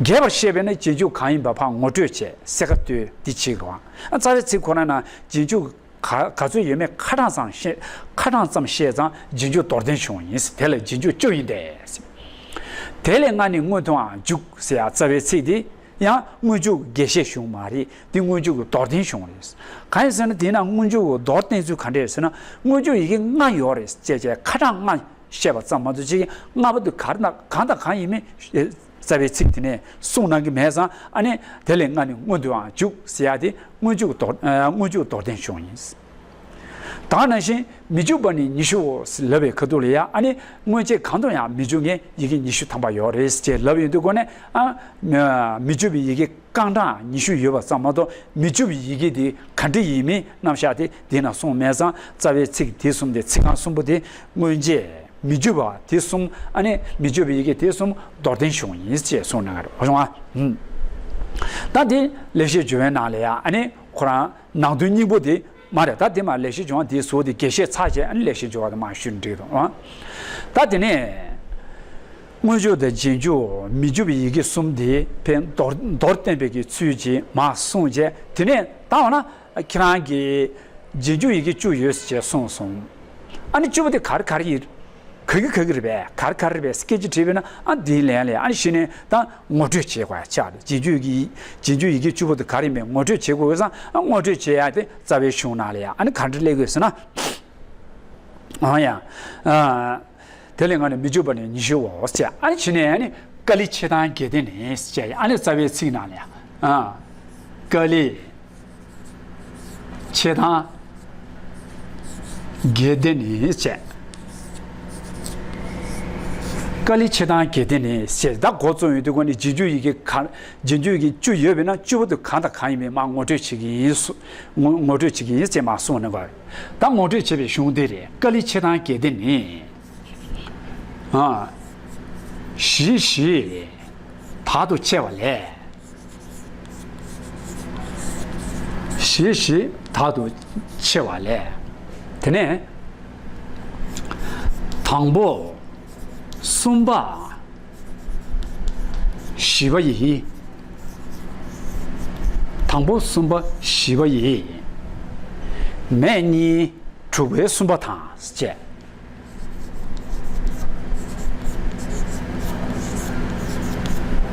རྒྱས་པར་བཤད་པས་ན་རྗེས་འཇུག་གང་ཡིན་པ་ཕར་ངོ་སྤྲོད་བྱས་གསལ་ཁ་བཏོད་འདི་བྱེད་དགོས། ཨ། རྩ་བའི་ཚིག་ཁོ་ན་ན་རྗེས་འཇུག་ག་ག་ཚོད་ཡོད་མེད་ཁ་གྲངས་ཙམ་བཤད། ཁ་གྲངས་ཙམ་བཤད་ཙང་རྗེས་འཇུག་མདོར་བསྟན་གཞུང་ཡིན། དེ་ལ་རྗེས་འཇུག་བཅུ་ཡིན་ཏེ། དེ་ལས་སྔ་ནས་སྔོན་དུའང་འཇུག་ཟེར་ཡ་རྩ་བའི་ཚིག་འདི་ཡང་སྔོན་འཇུག་རྒྱས་བཤད་གཞུང་མ་རེད། འདི་སྔོན་འཇུག་གི་མདོར་བསྟན་གཞུང་རེད། གང་ཡིན་ཟེར་ན་དེས་ན་སྔོན་འཇུག་གི་མདོར་བསྟན་ཚུལ་ག་འདྲ་རེད་ཟེར་ན། སྔོན་འཇུག་ཡི་གེ་ལྔ་ཡོད་རེད་ཅེས་བྱས་ཁ་གྲངས་ལྔ་བཤད་པ་ཙམ་མ་གཏོགས་ཅིག་ལྔ་པོ་དེ་ག་རེ་ན་གང་དང་གང་ཡིན་མིན་རྩ་བའི་ཚིག་དེ་ནས་གསུངས་གནང་གི་མེད་ཙང་། ཨ་ནི་དེ་ལས་སྔ་ནས་སྔོན་དུའང་འཇུག་ཟེར་ཡ་དེ་སྔོན་འཇུག་མདོར་ཨ་སྔོན་འཇུག་མདོར་བསྟན་གཞུང་ཡིན། ད་ག་ནང་བཞིན་མི་འཇུག་པ་ནི་ཉི་ཤུའོ་ལབ་པའི་ཁ་ཐུག་ལ་ཡ། ཨ་ནི་སྔོན་ཆད་གང་དུ་ཡང་མི་འཇུག་མཁན་ཡི་གེ་ཉི་ཤུ་ཐམ་པ་ཡོད་རེད་ཅེས་ལབ་ཡོང་དུས་སྒོ་ནས། ཨ། མི་འཇུག་པའི་ཡི་གེ་རྐང་གྲངས་ཉི་ཤུ་ཡོད་པ་ཙམ་མ་གཏོགས་མི་འཇུག་པའི་ཡི་གེ་དེ་ག་འདྲ་ཡིན་མིན་རྣམ་གཞག་དེ་དེ་ན་གསུངས་མེད་ཙང་། རྩ་བའི་ཚིག་དེ་གསུམ་དེ་ཚིག་རྐང་གསུམ་པོ་དེ་སྔོན་ཆད། མི་འཇུག་པ་དེ་གསུམ། ཨ་ནི་མི་འཇུག་པའི་ཡི་གེ་དེ་གསུམ་མདོར་བསྟན་གཞུང་ཡིན་ཅེས་གསུངས་གནང་གི་རེད། ཧ་ཅང་བ། ད་དེ་ལེགས་བཤད་ལྗོན་དབང་ནང་ལ་ཡ། ཨ་ནི་ཁོ་རང་ནང་དོན་སྙིང་པོ་དེ་མ་རེད། ད་དེ་མ་ལེགས་བཤད་ལྗོན་དབང་དེའི་ཟུར་དེ་རྒྱས་བཤད་ཚར་རྗེས། ཨ་ནི་ལེགས་བཤད་ལྗོན་དབང་དེ་མ་ཞུས་འགྲིག་འདུག་ཨ། ད་དེ་ནས་སྔོན་འཇུག་དང་རྗེས་འཇུག་མི་འཇུག་པའི་ཡི་གེ་གསུམ་དེ་ཕན་མདོར་མདོར་བསྟན་པའི་གི་ཚུལ་གྱིས་མ་གསུངས་རྗེས། དེ་ནས་ད་འོ་ན། ཁྱེད་རང་གིས་རྗེས་འཇུག་ཡི་གེ་བཅུ་ཡོད་ཅེས་གསུངས་སོང་། ཨ་ནི་བཅུ་པོ་དེ་ག་རེ་ག་རེ་ཡིན། ག་གི་ག་གི་རེད་པས། ག་རེ་ག་རེ་རེད་པས། སྐད་ཆ་དྲིས་པས་ན། ཨ། འདིའི་ལན་ལས། ཨ་ནི་གཞི་ནས་ད་ངོ་སྤྲོད་བྱེད་དགོས་ཡ་ཆགས་འདུག་རྗེས་འཇུག་གི་རྗེས་འཇུག་ཡི་གེ་བཅུ་པོ་དེ་ག་རེ་ཡིན་པས་ངོ་སྤྲོད་བྱེད་དགོས་ཙང་། ཨ། ངོ་སྤྲོད་བྱེད་ཡ་དེ་རྩ་བའི་གཞུང་ནང་ལ་ཡ། ཨ་ནི་ག་འདྲ་སླེབས་དགོས་ཟེར་ན། ཨ་ཡ། ཨ། དེ་ལས་སྔ་ནས་མི་འཇུག་པ་ནི་ཉི་ཤུའོ་ཟེར། ཨ་ནི་ཕྱི་ནས་ཨ་ནི་ཀཱ་ལི་ཕྱེད་དང་བརྒྱད་ལྡན་ནི་ཟེར། ཨ་ནི་རྩ་བའི་ཚིག་ནང་ལ་ཡ། ཨ། ཀཱ་ལི་ཕྱེད་དང་བརྒྱད་ལྡན་ནི་ཟེར། ཀཱ་ལི་ཕྱེད་དང་བརྒྱད་ལྡན་ནི་ཟེར། ད་འགོ་རྩོམ་ཡོང་དུས་སྒོ་ནས་རྗེས་འཇུག་ཡི་གེ་ག་རྗེས་འཇུག་ཡི་གེ་བཅུ་ཡོད་པས་ན་བཅུ་པོ་དེ་གང་དང་གང་ཡིན་མིན་མར་ངོ་སྤྲོད་བྱེད་ཀྱི་ཡིན། ངོ་ངོ་སྤྲོད་བྱེད་ཀྱི་ཡིན་ཟེར་མར་གསུངས་གནང་གི་རེད། ད་ངོ་སྤྲོད་བྱེད་པའི་གཞུང་དེ་རེད། ཀཱ་ལི་ཕྱེད་དང་བརྒྱད་ལྡན་ནི། ཨ། ཞེས་ཞེས་དག་ཏུ་ཕྱེ་བ་ལས། ཞེས་ཞེས་དག་ཏུ་ཕྱེ་བ་ལས། དེ་ནས་ དང་པོ། གསུམ་པ། བཞི་པ་ཡི། དང་པོ། གསུམ་པ། བཞི་པ་ཡི། མེ་གཉིས། དྲུག་པའི་གསུམ་པ་དང་བཅས།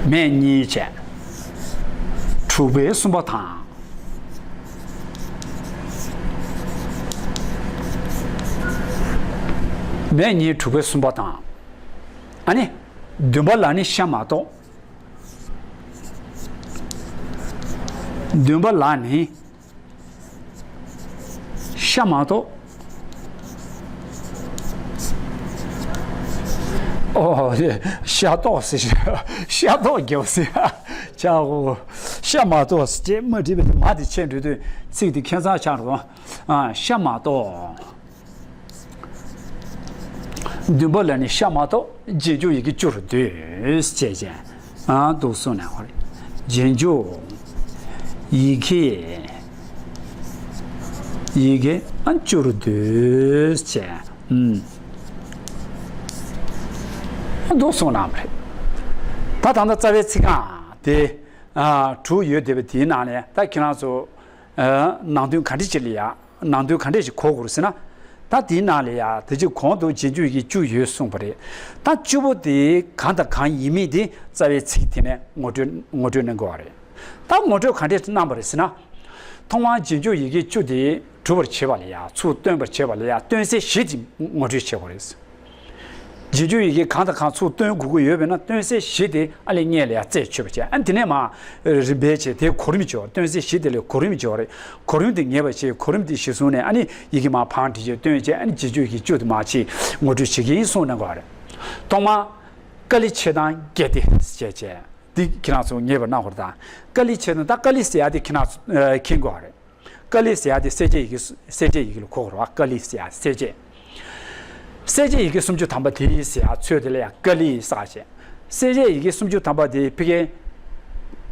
མེ་གཉིས་བཅས། དྲུག་པའི་གསུམ་པ་དང་། མེ་གཉིས། དྲུག་པའི་གསུམ་པ་དང་། ཨ་ནི། བདུན་པ་ལ་ནི་ཤ་མ་གཏོགས། བདུན་པ་ལ་ནི། ཤ་མ་གཏོགས། ཨོ། ཤ་གཏོགས་ཟེར། ཤ་གཏོགས་རྒྱབ་ཟེར། ཆག་གོ། ཤ་མ་གཏོགས་ཅེས་མ་བྲིས་པའི་མ་དེ་ཆད་འགྲོ་དུས་ཚིག་དེ་ཁྱད་མཚར་ཆགས་འགྲོ། ཨ། ཤ་མ་གཏོགས། བདུན་པ་ལ་ནི་ཤ་མ་གཏོགས། རྗེས་འཇུག་ཡི་གེ་བཅུར་འདོད་ཅེས་བྱས། ཨ། འདུག་གསུངས་ནས། རྗེས་འཇུག་ཡི་གེ། ཡི་གེ། ཨ། བཅུར་འདོད་ཅེས། ཨུམ། འདུག་གསུངས་གནང་བ་རེད། ད་ད་ལྟ་རྩ་བའི་ཚིག་རྐང་དེ། ཨ། དྲུག་ཡོད་བསྡད་པ་དེའི་ནང་ནས་ད་ཁྱེད་རང་ཚོ། ཨ། ནང་དོན་ག་འདྲ་ཅིག་ལ་ཡ། ནང་དོན་ག་འདྲ་ཞིག་གོ་དགོས་ཟེར་ན། ད་དེའི་ནང་ལ་ཡ་དེ་ཅིག་གོང་དུ་རྗེས་འཇུག་ཡི་གེ་བཅུ་ཡོད་གསུངས་པ་རེད། ད་བཅུ་པོ་དེ་གང་དང་གང་ཡིན་མིན་དེ་རྩ་བའི་ཚིག་དེ་ནས་ངོ་སྤྲོད་ངོ་སྤྲོད་གནང་དགོས་པ་རེད། ད་ངོ་སྤྲོད་ག་འདྲ་གནང་བ་རེད་ཟེར་ན། ཐོག་མར་རྗེས་འཇུག་ཡི་གེ་བཅུ་དེ་གྲུབ་པར་བྱེད་པ་ལ་ཡ། ཚུར་སྟོན་པར་བྱེད་པ་ལ་ཡ། སྟོན་སའི་གཞི་དེ་ངོ་སྤྲོད་བྱེད་དགོས་རེད། རྗེས་འཇུག་ཡི་གེ་གང་དང་གང་ཚུར་སྟོན་དགོས་ཀྱི་ཡོད་པས་ན། སྟོན་སའི་གཞི་དེ་ཨ་ལས་སྔོན་ལ་ཡ་རྩད་ཆོད་པ་བྱས། ཨ། དེ་ནས་མར་རིམ་པས་བྱས་དེ་གོ་རིམ་བྱས། སྟོན་སའི་གཞི་དེ་ལ་གོ་རིམ་བྱས་པ་རེད། གོ་རིམ་དེ་ངེས་པར་བྱས། གོ་རིམ་དེ་གཞིར་བཟུང་ནས་ཨ་ནི་ཡི་གེ་མར་བང་སྒྲིག་བྱས། སྟོན་བྱས། ཨ་ནི་རྗེས་འཇུག་ཡི་གེ་བཅུ་དེ་མར་ཕྱིར་ངོ་སྤྲོད་བྱེད་ཀྱི་ཡིན་གསུངས་གནང་དགོས་པ་རེད། ཐོག་མར་ཀཱ་ལི་ཕྱེད་དང་བརྒྱད་དེ་ཞེས་བྱས། འདི་ཁྱེད་རང་ཚོ་ངེས་པར་གནང་དགོས་རེད། ད་ཀཱ་ལི་ཕྱེད་དང་། ད་ཀཱ་ལི་ཟེར་ཡ་དེ་ཁྱེད་རང་ཚོ་མཁྱེན་དགོས་པ་རེད། ཀཱ་ལི་ཟེར་ཡ་དེ་གསལ་བྱེད་ཡི་གེ། གསལ་བྱེད་ཡི་གེ་ལ་གོ་དགོས་རེད་པ། ཀཱ་ལི་ཟེར་ཡ་གསལ་བྱེད། གསལ་བྱེད་ཡི་གེ་སུམ་ཅུ་ཐམ་པ་དེ་ཟེར་ཡ་ཚོད་དེ་ལ་ཡ་ཀཱ་ལི་ཟེར་བྱས། གསལ་བྱེད་ཡི་གེ་སུམ་ཅུ་ཐམ་པ་དེ་ཕ་གིའི་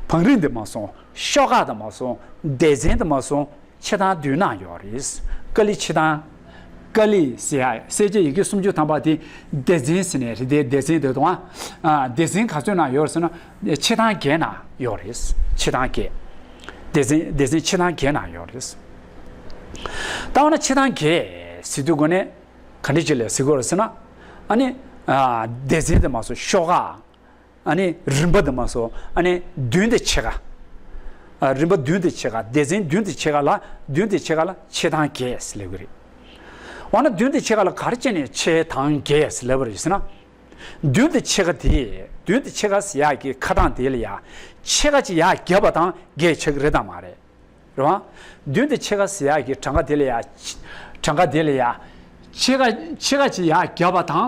བང་རིམ་དུ་མ་སོང་། ཤོག་ཁག་དུ་མ་སོང་། སྡེ་ཚན་དུ་མ་སོང་། ཕྱེད་དང་བདུན་ན་ཡོད་རེད། ཀཱ་ལི་ཕྱེད་དང་། ཀཱ་ལི་ཟེར་ཡ། གསལ་བྱེད་ཡི་གེ་སུམ་ཅུ་ཐམ་པ་དེ་སྡེ་ཚན་ཟེར་ནས་རེད། དེ་སྡེ་ཚན་དེ་དང་། ཨ། སྡེ་ཚན་ག་ཚོད་ན་ཡོད་ཟེར་ན། ཕྱེད་དང་བརྒྱད་ན་ཡོད་རེད། ཕྱེད་དང་བརྒྱད། སྡེ་ཚན། སྡེ་ཚན་ཕྱེད་དང་བརྒྱད་ན་ཡོད་རེད། ད་འོ་ན་ཕྱེད་དང་བརྒྱད་ཟེར་དུས་གོ་ནས་ག་འདྲ་ཅིག་ལ་ཟེར་དགོས་རེད་ཟེར་ན། ཨ་ནི། ཨ། སྡེ་ཚན་དུ་མ་སོང་། ཤོག་ཁག་ཨ་ནི་རིམ་པ་དུ་མ་སོང་། ཨ་ནི་བདུན་དང་ཕྱེད་ཀ་ཨ། རིམ་པ་བདུན་དང་ཕྱེད་ཀ་སྡེ་ཚན་བདུན་དང་ཕྱེད་ཀ་ལ། བདུན་དང་ཕྱེད་ཀ་ལ་ཕྱེད་དང་བརྒྱད་ཟེར་ལབ་ཀྱི་རེད། འོ་ན་བདུན་དང་ཕྱེད་ཀ་ལ་ག་རེ་བྱས་ནས་ཕྱེད་དང་བརྒྱད་ཟེར་ལབ་པ་རེད་ཟེར་ན། བདུན་དང་ཕྱེད་ཀ་དེ། བདུན་དང་ཕྱེད་ཀ་ཟེར་ཡག་གི་ཁ་གྲངས་དེ་ལ་ཡ། ཕྱེད་ཀ་ཅིག་ཡར་བརྒྱབ་པ་དང་བརྒྱད་ཆགས་ཀྱི་རེད་དམ་མ་རེད། རེད་བ། བདུན་དང་ཕྱེད་ཀ་ཟེར་ཡག་གི་གྲངས་ཀ་དེ་ལ་ཡ། གྲངས་ཀ་དེ་ལ་ཡ། ཕྱེད་ཀ་ཕྱེད་ཀ་ཅིག་ཡར་བརྒྱབ་པ་དང་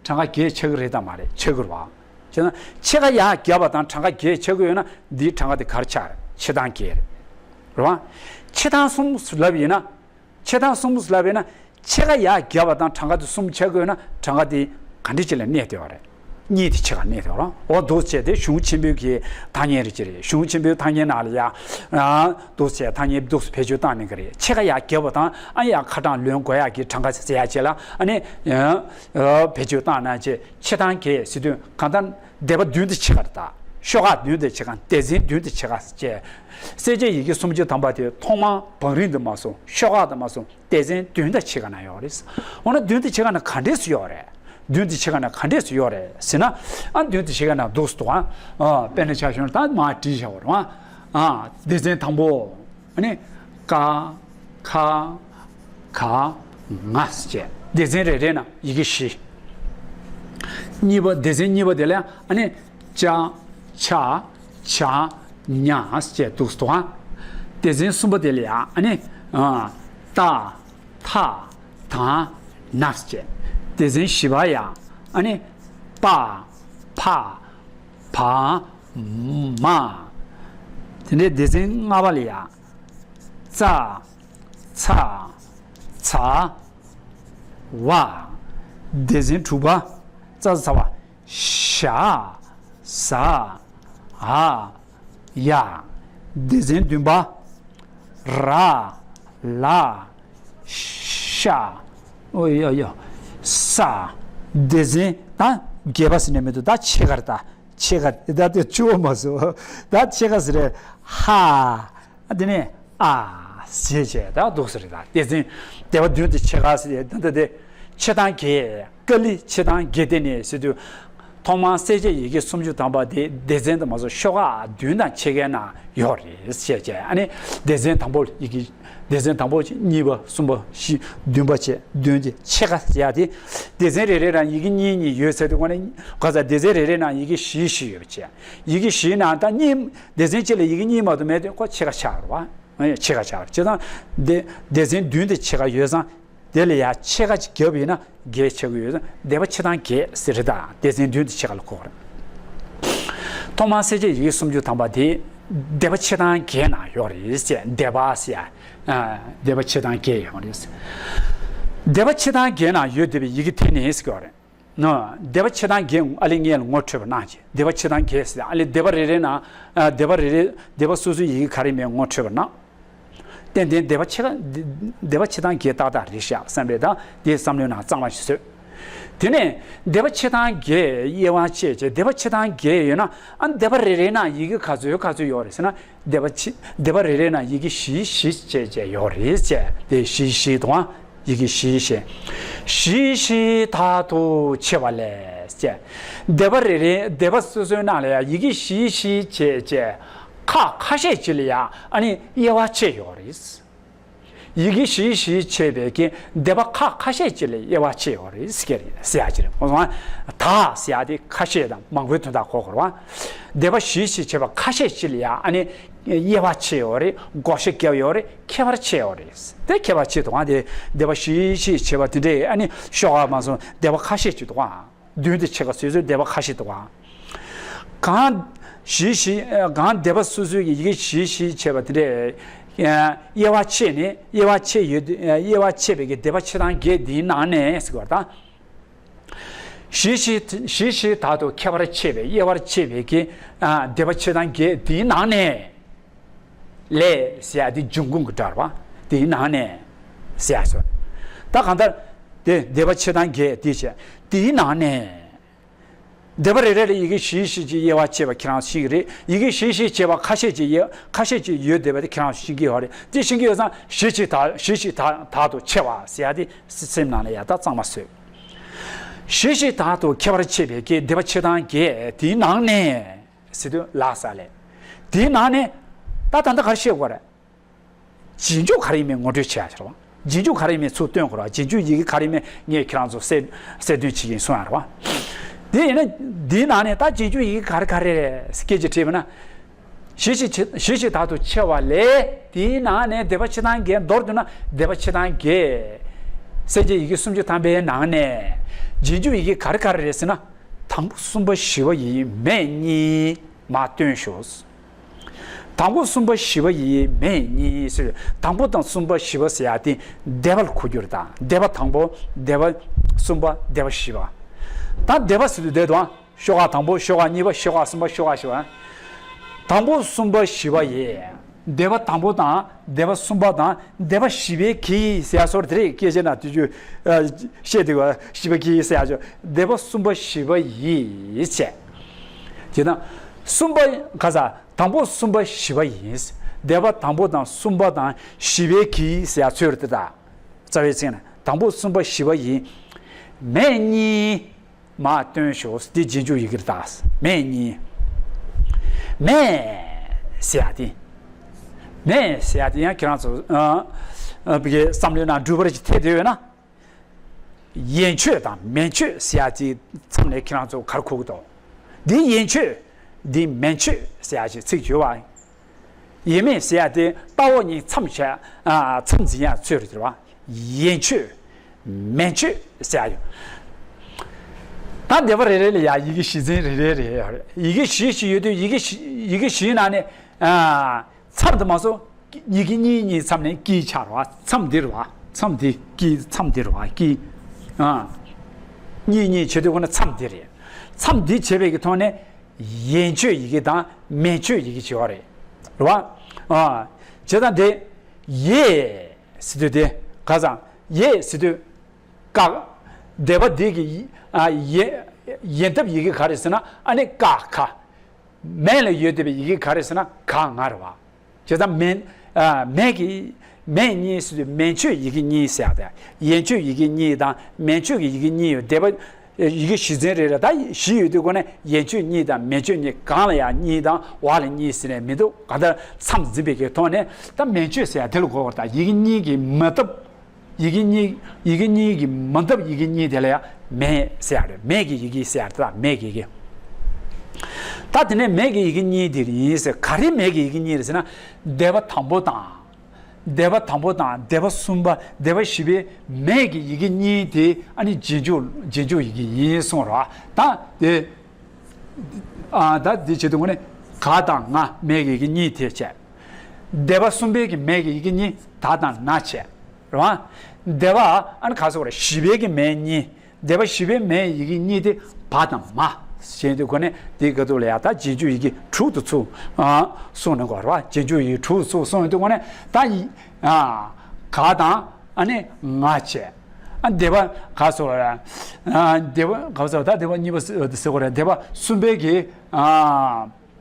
གྲངས་ཀ་བརྒྱད་ཆགས་ཀྱི་རེད་དམ་མ་རེད། ཆགས་ཀྱི་རེད་བ། བྱས་ན་ཕྱེད་ཀ་ཡར་བརྒྱབ་པ་དང་གྲངས་ཀ་བརྒྱད་ཆགས་ཀྱི་ཡོད་ན། འདིའི་གྲངས་ཀ་དེ་ག་རེ་ཆགས་རེད། ཕྱེད་དང་བརྒྱད་རེད། རེད་བ། ཕྱེད་དང་གསུམ་ལབ་ཡིན་ན། ཕྱེད་དང་གསུམ་ལབ་ཡིན་ན། ཕྱེད་ཀ་ཡར་བརྒྱབ་པ་དང་གྲངས་ཀ་དེ་གསུམ་ཆགས་ཀྱི་ཡོད་ན། གྲངས་ཀ་དེ་ག་འདྲ་ཅིག་ལ་གནས་བསྡད་པ་རེད། གཉིས་དེ་ཕྱེད་ཀ་གནས་བསྡད་པ་རེད། འོ་འདུག་བྱས་དེ་གཞུང་ཆེན་པོའི་གི་ཐ་སྙད་རེད་ཅེས་རེད། གཞུང་ཆེན་པོའི་ཐ་སྙད་ནང་ལ་ཡ། ཨ། འདུག་བྱས་ཐ་སྙད་འདུག་བེད་སྤྱོད་བཏང་ནས་གི་རེད། ཕྱེད་ཀ་ཡར་བརྒྱབ་པ་དང་། ཨ། ཡར་ཁ་གྲངས་ལོན་དགོས་ཡག་གི་གྲངས་ཀ་ཟེར་ཡག་ཅིག་ལ། ཨ་ནི། ཨ། བེད་སྤྱོད་བཏང་ན་ཅེས། ཕྱེད་དང་བརྒྱད་ཟེར་དུས་གང་ལྟར་སྡེ་པ་བདུན་དང་ཕྱེད་ཀ་རེད། ད་ཤོག་ཁག་བདུན་དང་ཕྱེད་ཀ་སྡེ་ཚན་བདུན་དང་ཕྱེད་ཀ་བཅས། གསལ་བྱེད་ཡི་གེ་སུམ་ཅུ་ཐམ་པ་དེ་ཐོག་མར་བང་རིམ་དུ་མ་སོང་། ཤོག་ཁག་དུ་མ་སོང་། སྡེ་ཚན་བདུན་དང་ཕྱེད་ཀ་ན་ཡོད་རེད། འོ་ན་བདུན་དང་ཕྱེད་ཀ་ན་ག་འདྲས་སུ་ཡོད་རེད། བདུན་དང་ཕྱེད་ཀ་ན་ག་འདྲས་སུ་ཡོད་རེད་ཟེར་ན། ཨ། བདུན་དང་ཕྱེད་ཀ་ན་འདུག་སེ་འདུག་ཨ། ཨ། དཔེར་ན་ཆ་བཞག་ན་ད་མར་བྲིས་བཞག་པ་རེད་བ། ཨ། སྡེ་ཚན་དང་པོ། ཨ་ནི་ཀ། ཁ། ག། ང་ཟེར་བྱས། སྡེ་ཚན་རེ་རེ་ན་ཡི་གེ་བཞི། གཉིས་པ། སྡེ་ཚན་གཉིས་པ་དེ་ལ་ཨ་ནི་ཅ། ཆ། ཇ། ཉ་ཟེར་བྱས་འདུག་སེ་འདུག་ཨ། སྡེ་ཚན་གསུམ་པ་དེ་ལ་ཡ་ཨ་ནི། ཨ། ཏ། ཐ། ད། ན་ཟེར་བྱས། སྡེ་ཚན་བཞི་པ་ཡ་ཨ་ནི། པ། ཕ། བ། མ། དེ་ནས་སྡེ་ཚན་ལྔ་པ་ལ་ཡ། ཙ། ཚ། ཚ། བ། སྡེ་ཚན་དྲུག་པ། ཙ་ཚ་བ། ཞ། ཟ། འ། ཡ། སྡེ་ཚན་བདུན་པ། ར། ལ། ཤ། ཨོ་ཡ་ཡ། ས། སྡེ་ཚན་ད་བརྒྱད་པ་ཟེར་ནས་མི་འདུག་ད་ཕྱེད་ཀར་ད་ཕྱེད་ཀ་ད་དེ་བཅུ་བ་མ་སོང་ད་ཕྱེད་ཀ་ཟེར་རེད། ཧ། དེ་ནས་ཨ་ཟེར་བྱས་ད་འདུག་ཟེར་རེད། ད་སྡེ་ཚན་སྡེ་པ་བདུན་དེ་ཕྱེད་ཀ་ཟེར་ད་ད་དེ་ཕྱེད་དང་བརྒྱད། ཀཱ་ལི་ཕྱེད་དང་བརྒྱད་དེ་ནས་ཟེར་དུས། ཐོག་མར་གསལ་བྱེད་ཡི་གེ་སུམ་ཅུ་ཐམ་པ་དེ་སྡེ་ཚན་དུ་མ་སོང་ཤོག་ཁག་བདུན་དང་ཕྱེད་ཀའི་ནང་ཡོད་རེད་ཞེས་བྱས། ཨ་ནི་སྡེ་ཚན་དང་པོ་ཡི་གེ་སྡེ་ཚན་དང་པོ་གཉིས་པ་གསུམ་པ་བཞི་བདུན་པ་བཅས་བདུན་གྱི་ཕྱེད་ཀ་ཟེར་ཡ་དེ། སྡེ་ཚན་རེ་རེ་ནང་ཡི་གེ་གཉིས་གཉིས་ཡོད་ཟེར་དུས་ཁོ་ནས་ག་ས་སྡེ་ཚན་རེ་རེ་ནང་ཡི་གེ་བཞི་བཞི་ཡོད་པ་བྱས། ཡི་གེ་བཞིའི་ནང་ད་གཉིས་སྡེ་ཚན་གཅིག་ལ་ཡི་གེ་གཉིས་མ་གཏོགས་མེད་དུས་ཁོ་ཕྱེད་ཀ་ཆགས་རེད་བ། ཨ་ནི་ཕྱེད་ཀ་ཆགས་རེད། བྱས་ཙང་སྡེ་སྡེ་ཚན་བདུན་དེ་ཕྱེད་ཀ་ཡོད་ཙང་། དེ་ལ་ཡང་ཕྱེད་ཀ་ཅིག་བརྒྱབ་ཡིན་ན་བརྒྱད་ཆགས་ཀྱི་ཡོད། སྡེ་པ་ཕྱེད་དང་བརྒྱད་ཟེར་རེད། ད་སྡེ་ཚན་བདུན་དེ་ཕྱེད་ཀ་ལ་གོ་བ་རེད། ཐོག་མར་གསལ་བྱེད་ཡི་གེ་སུམ་ཅུ་ཐམ་པ་དེ་སྡེ་པ་ཕྱེད་དང་བརྒྱད་ནང་ཡོད་རེད་ཟེར། སྡེ་པ་ཟེར་ཡ། ཨ། སྡེ་པ་ཕྱེད་དང་བརྒྱད་ཡོད་རེད། སྡེ་པ་ཕྱེད་དང་བརྒྱད་ནང་ཡོད་བསྡད་པའི་ཡི་གེ་དེ་ནི་ཟེར་གྱི་ཡོད་རེད། ནོ། སྡེ་པ་ཕྱེད་དང་བརྒྱད་ཨ་ལེ་ངས་ལ་ངོ་འཕྲོད་པ་གནང་བྱས། སྡེ་པ་ཕྱེད་དང་བརྒྱད་ཟེར་ཨ་ལེ་སྡེ་པ་རེ་རེ་ནང་། ཨ། སྡེ་པ་རེ་རེ་སྡེ་པ་སོ་སོའི་ཡི་གེ་ག་རེ་མེད་ངོ་འཕྲོད་པ་གནང་། ཏན་ཏན་སྡེ་པ་ཕྱེད་ཀ་སྡེ་པ་ཕྱེད་དང་བརྒྱད་ཏག་ཏག་རེད་ཤག་བསམ་པའི་ད་དེའི་བསམ་བློའི་ནང་གཙང་མ་ཞིག་བཟོས། དེ་ནས་སྡེ་པ་ཕྱེད་དང་བརྒྱད་དབྱེ་བ་ཕྱེ་བྱས། སྡེ་པ་ཕྱེད་དང་བརྒྱད་ཡོད་ན། ཨ། སྡེ་པ་རེ་རེ་ནང་ཡི་གེ་ག་ཚོད་ག་ཚོད་ཡོད་རེད་ཟེར་ན། སྡེ་པ་ཕྱེད་སྡེ་པ་རེ་རེ་ནང་ཡི་གེ་བཞི་བཞི་བྱས་བྱས་ཡོད་རེད་བྱས། དེ་བཞི་བཞི་དང་། ཡི་གེ་བཞི་བཞི། བཞི་བཞི་དག་ཏུ་ཕྱེ་བ་ལས་བྱས། སྡེ་པ་རེ་རེ་སྡེ་པ་སོ་སོའི་ནང་ལ་ཡང་ཡི་གེ་བཞི་བཞི་བྱས་བྱས། ཁག་ཁ་ཤས་ཅིག་ལ་ཡང་ཨ་ནི་དབྱེ་བ་ཕྱེ་ཡོད་རེད། ཡི་གེ་བཞི་བཞི་ཕྱེ་བའི་གི་སྡེ་པ་ཁག་ཁ་ཤས་ཅིག་ལ་དབྱེ་བ་ཕྱེ་ཡོད་རེད་ཟེར་གྱི་རེད། ཟེར་ཡ་ཅིག་རེད། ཁོང་ཚོ་དག་ཟེར་ཡ་དེ་ཁ་ཤས་དང་མང་པོའི་དོན་དག་གོ་དགོས་རེད་བ། སྡེ་པ་བཞི་བཞི་ཕྱེ་བ་ཁ་ཤས་ཅིག་ལ་ཡང་ཨ་ནི་དབྱེ་བ་ཕྱེ་ཡོད་རེད། བགོ་བཤའ་བརྒྱབ་ཡོད་རེད། ཁྱད་པར་ཕྱེ་ཡོད་རེད། དེ་ཁྱད་པར་ཕྱེ་དུས་ཨ་དེ་སྡེ་པ་བཞི་བཞི་ཕྱེ་བ་དེ་འདྲས་ཨ་ནི་ཤོག་ཁག་མ་སོང་སྡེ་པ་ཁ་ཤས་ཅིག་འདུག་ཨ། བདུན་དེ་ཕྱེད་ཀ་སོ་སོའི་སྡེ་པ་ཁ་ཤས་འདུག་ག། གང་བཞི་བཞི། གང་སྡེ་པ་སོ་སོའི་ཡི་གེ་བཞི་བཞི་ཕྱེ་བ་དེ་འདྲས། དབྱེ་བ་ཕྱེ་ནས་དབྱེ་བ་ཕྱེ་ཡོད། དབྱེ་བ་ཕྱེ་བའི་གི་སྡེ་པ་ཕྱེད་དང་བརྒྱད་འདིའི་ནང་ནས་ཟེར་བ་དང་། བཞི་བཞི་བཞི་བཞི་དག་ཏུ་ཁྱད་པར་ཕྱེ་བའི་དབྱེ་བར་ཕྱེ་བའི་གི་སྡེ་པ་ཕྱེད་དང་བརྒྱད་འདིའི་ནང་ནས། ལས་ཟེར་ཡ་དེ་འབྱུང་ཁུངས་ཀྱི་སྒྲ་རེད་བ། དེའི་ནང་ནས་ཟེར་ཡ་སོ། ད་གང་ལྟར་དེ་སྡེ་པ་ཕྱེད་དང་བརྒྱད་དེ་བྱས། དེའི་ནང་ནས་སྡེ་པ་རེ་རེ་ལ་ཡི་གེ་བཞི་བཞི་ཅིག་དབྱེ་བ་ཕྱེ་བ་ཁྱེད་རང་ཤེས་ཀྱི་རེད། ཡི་གེ་བཞི་བཞི་ཕྱེ་བ་ཁ་ཤས་ཅིག་ཡོད། ཁ་ཤས་ཅིག་ཡོད་བསྡད་པ་དེ་ཁྱེད་རང་ཤེས་ཀྱི་ཡོད་རེད། དེ་ཤེས་ཀྱི་ཡོད་ཙང་བཞི་བཞི་དག་བཞི་བཞི་དག་དག་ཏུ་ཕྱེ་བ་ཟེར་ཡ་དེ་སེམས་ནང་ལ་ཡ་ད་གཙང་མ་བཟོས། བཞི་བཞི་དག་ཏུ་ཁྱད་པར་ཕྱེ་བའི་གི་སྡེ་པ་ཕྱེད་དང་བརྒྱད་དེའི་ནང་ནས། ཟེར་དུས་ལ་ས་ལས། དེའི་ནང་ནས་ད་ད་ལྟ་ག་རེ་བཤད་དགོས་རེད། རྗེས་འཇུག་ག་རེ་ཡིན་མིན་ངོ་སྤྲོད་བྱེད་ཡ་ཆེ་བ། རྗེས་འཇུག་ག་རེ་ཡིན་མིན་ཚུར་སྟོན་དགོས་རེད་བ། རྗེས་འཇུག་ཡི་གེ་ག་རེ་ཡིན་མིན་ངས་ཁྱེད་རང་ཚོ་གསལ་གསལ་སྟོན་བྱེད་ཀྱིན་སོང་ཡ་རེད་བ། དེ་ཡིན་ན་དེའི་ནང་ནས་ད་རྗེས་འཇུག་ཡི་གེ་ག་རེ་ག་རེ་རེད་སྐད་ཆ་དྲིས་པ་ན། བཞི་བཞི་བཞི་བཞི་དག་ཏུ་ཕྱེ་བ་ལས་དེའི་ནང་ནས་སྡེ་པ་ཕྱེད་དང་བརྒྱད་མདོར་བསྡུ་ན་སྡེ་པ་ཕྱེད་དང་བརྒྱད། གསལ་བྱེད་ཡི་གེ་སུམ་ཅུ་ཐམ་པའི་ནང་ནས་རྗེས་འཇུག་ཡི་གེ་ག་རེ་ག་རེ་རེད་ཟེར་ན། དང་པོ་གསུམ་པ་བཞི་པ་ཡི་མེ་གཉིས་མ་སྟོན་ཤོག། དང་པོ་གསུམ་པ་བཞི་པ་ཡི་མེ་གཉིས་ཟེར། དང་པོ་དང་གསུམ་པ་བཞི་པ་ཟེར་ཡ་དེ་སྡེ་པ་ལ་གོ་རྒྱུ་རེད་ད། སྡེ་པ་དང་པོ་སྡེ་པ་གསུམ་པ་སྡེ་པ་བཞི་པ། ད་སྡེ་པ་ཟེར་དུས་བསྡད་དང་། ཤོག་ཁག་དང་པོ་ཤོག་ཁག་གཉིས་པ་ཤོག་ཁག་གསུམ་པ་ཤོག་ཁག་བཞི་པ། དང་པོ་གསུམ་པ་བཞི་པ་ཡི། སྡེ་པ་དང་པོ་དང་སྡེ་པ་གསུམ་པ་དང་སྡེ་པ་བཞི་པའི་གི་ཟེར་ཡ་སོར་དེ་རེད་སྐད་ཆ་ན་དུས་རྒྱུན་བཤད་དུས་བ་བཞི་པ་གི་ཟེར་ཡ་ཆོ་སྡེ་པ་གསུམ་པ་བཞི་པ་ཡི་བྱས། དེ་དང་གསུམ་པ་ག་ས་དང་པོ་གསུམ་པ་བཞི་པ་ཡིན། སྡེ་པ་དང་པོ་དང་གསུམ་པ་དང་བཞི་པའི་གི་ཟེར་ཡ་ཚོད་རེད་ད། རྩ་བའི་ཚིག་ནི་དང་པོ་གསུམ་པ་བཞི་པ་ཡི། མེ་གཉིས། མ་སྟོན་ཤོག། འདི་རྗེས་འཇུག་ཡི་གེར་བཏགས། མེ་གཉིས། མེ་ཟེར་ཡ་དེ། མེ་ཟེར་ཡ་དེ་ཡང་ཁྱེད་རང་ཚོ་ཨ་ཨ་བི་གའི་བསམ་བློའི་ནང་འགྲུལ་པ་ཅིག་ཐེབས་བསྡད་ཡོད་ན། ཡན་ཆོད་དང་མན་ཆོད་ཟེར་ཡ་དེ་མཚམས་ནས་ཁྱེད་རང་ཚོ་ག་རེ་གོ་གི་འདུག། འདི་ཡན་ཆོད། འདི་མན་ཆོད་ཟེར་ཡ་ཅིག་ཚིག་ཡོད་པ། ཡས་མས་ཟེར་ཡ་དེ་རྟ་འོག་གཉིས་མཚམས་བྱས། ཨ་མཚམས་འཛིན་ཡ་ཚོད་རེད་བ། ཡན་ཆོད། མན་ཆོད་ཟེར་ཡ་ཡོད། ད་སྡེ་པ་རེ་རེ་ལ་ཡ་ཡི་གེ་བཞི་ཚན་རེ་རེ་རེ་ཡོད་རེད། ཡི་གེ་བཞི་ཞིག་ཡོད་དུས་ཡི་གེ་བཞི་ཡི་གེ་བཞིའི་ནང་ནས་ཨ་མཚམས་དུ་མ་སོང་ཡི་གེ་གཉིས་གཉིས་མཚམས་ནས་ཀྱི་ཆགས་རེད་བ། མཚམས་འདི་རེད་བ། མཚམས་འདི་ཀྱི་མཚམས་འདི་རེད་བ། ཀྱི་ཨ་གཉིས་གཉིས་བྱེད་དུས་ཁོ་ན་མཚམས་འདི་རེད། མཚམས་འདི་བྱེད་པའི་གི་ཐོག་ནས། ཡན་ཆོད་ཡི་གེ་དང་མན་ཆོད་ཡི་གེ་བྱེད་པ་རེད། རེད་བ། ཨ། བྱེད་སྟངས་དེ། ཡེ། ཟེར་དུས་དེ། ག་ཙམ། ཡེ་ཟེར་དུས། ཀ། སྡེ་པ་འདི་གི། ཡན་ཡན་འདབ་ཡི་གེ་ག་རེ་ཟེར་ན་ཨ་ནི་ཀ་ཁ། མེ་ལ་ཡོད་བསྡད་པའི་ཡི་གེ་ག་རེ་ཟེར་ན་ག་ང་རེད་བ། བྱས་ཙང་མེ་ཨ་མེ་གི་མེ་གཉིས་ཟེར་དུས་མན་ཆོད་ཡི་གེ་གཉིས་ཟེར་ཡག་དེ། ཡན་ཆོད་ཡི་གེ་གཉིས་དང་མན་ཆོད་ཀྱི་ཡི་གེ་གཉིས་ཡོད་བསྡད་པ། ཡི་གེ་བཞི་ཚན་རེ་རེ་ད་བཞི་ཡོད་དུས་སྒོ་ནས་ཡན་ཆོད་གཉིས་དང་མན་ཆོད་གཉིས། སྒང་ལ་ཡང་གཉིས་དང་འོག་ལ་གཉིས་ཟེར་ནས་མི་འདུག་གང་ལྟར་མཚམས་འཛིན་པའི་གི་ཐོག་ནས་ད་མན་ཆོད་ཟེར་ཡག་དེ་ལ་གོ་བར། ད་ཡི་གེ་གཉིས་ཀྱི་མ་འདབ། ཡི་གེ་གཉིས་ཡི་གེ་གཉིས་ཀྱི་མ་འདབ་ཡི་གེ་གཉིས་དེ་ལ་ཡང་མེ་ཟེར་ཡག་རེད། མེ་གི་ཡི་གེ་ཟེར་ཡག་རེད། ད་མེ་གི་ཡི་གེ། ད་དེ་ནས་མེ་གི་ཡི་གེ་གཉིས་དེ་ཡིན་ཟེར། ག་རེ་མེ་གི་ཡི་གེ་གཉིས་རེད་ཟེར་ན། སྡེ་པ་དང་པོ་དང་། སྡེ་པ་དང་པོ་དང་སྡེ་པ་གསུམ་པ། སྡེ་པ་བཞི་པའི་མེ་གི་ཡི་གེ་གཉིས་དེ་ཨ་ནི་རྗེས་འཇུག་རྗེས་འཇུག་ཡི་གེ་ཡིན་གསུངས་རོ། ད་དེ་ཨ་ད་དེ་བྱེད་དུས་ངོ་ནས་ག་དང་ང་མེ་གི་ཡི་གེ་གཉིས་དེ་བྱས། སྡེ་པ་གསུམ་པའི་གི་མེ་གི་ཡི་གེ་གཉིས་ད་དང་ན་བྱས་རོ། སྡེ་པ་ཨ་ནི་ག་སོགས་རེད། བཞི་པའི་གི་མེ་གཉིས། སྡེ་པ་བཞི་པའི་མེ་ཡི་གེ་གཉིས་དེ་བ་དང་མ་ཞེས་དུས་སྒོ་ནས་དེའི་སྐབས་དུ་ལ་ཡང་ད་རྗེས་འཇུག་ཡི་གེ་དྲུག་ཏུ་ཚུགས་ཨ་གསུངས་ནས་གོ་ར་བ། རྗེས་འཇུག་ཡི་གེ་དྲུག་ཏུ་ཚུགས་གསུངས་དུས་སྒོ་ནས་ད་ཡི་ཨ་ག་དང་ཨ་ནི་ང་བྱས། ཨ་སྡེ་པ་ག་སོགས་ར་ཨ་སྡེ་པ་ག་སོགས་ད་སྡེ་པ་གཉིས་པ་ཟེར་དགོས་རེད། སྡེ་པ་གསུམ་པའི་གི་ཨ་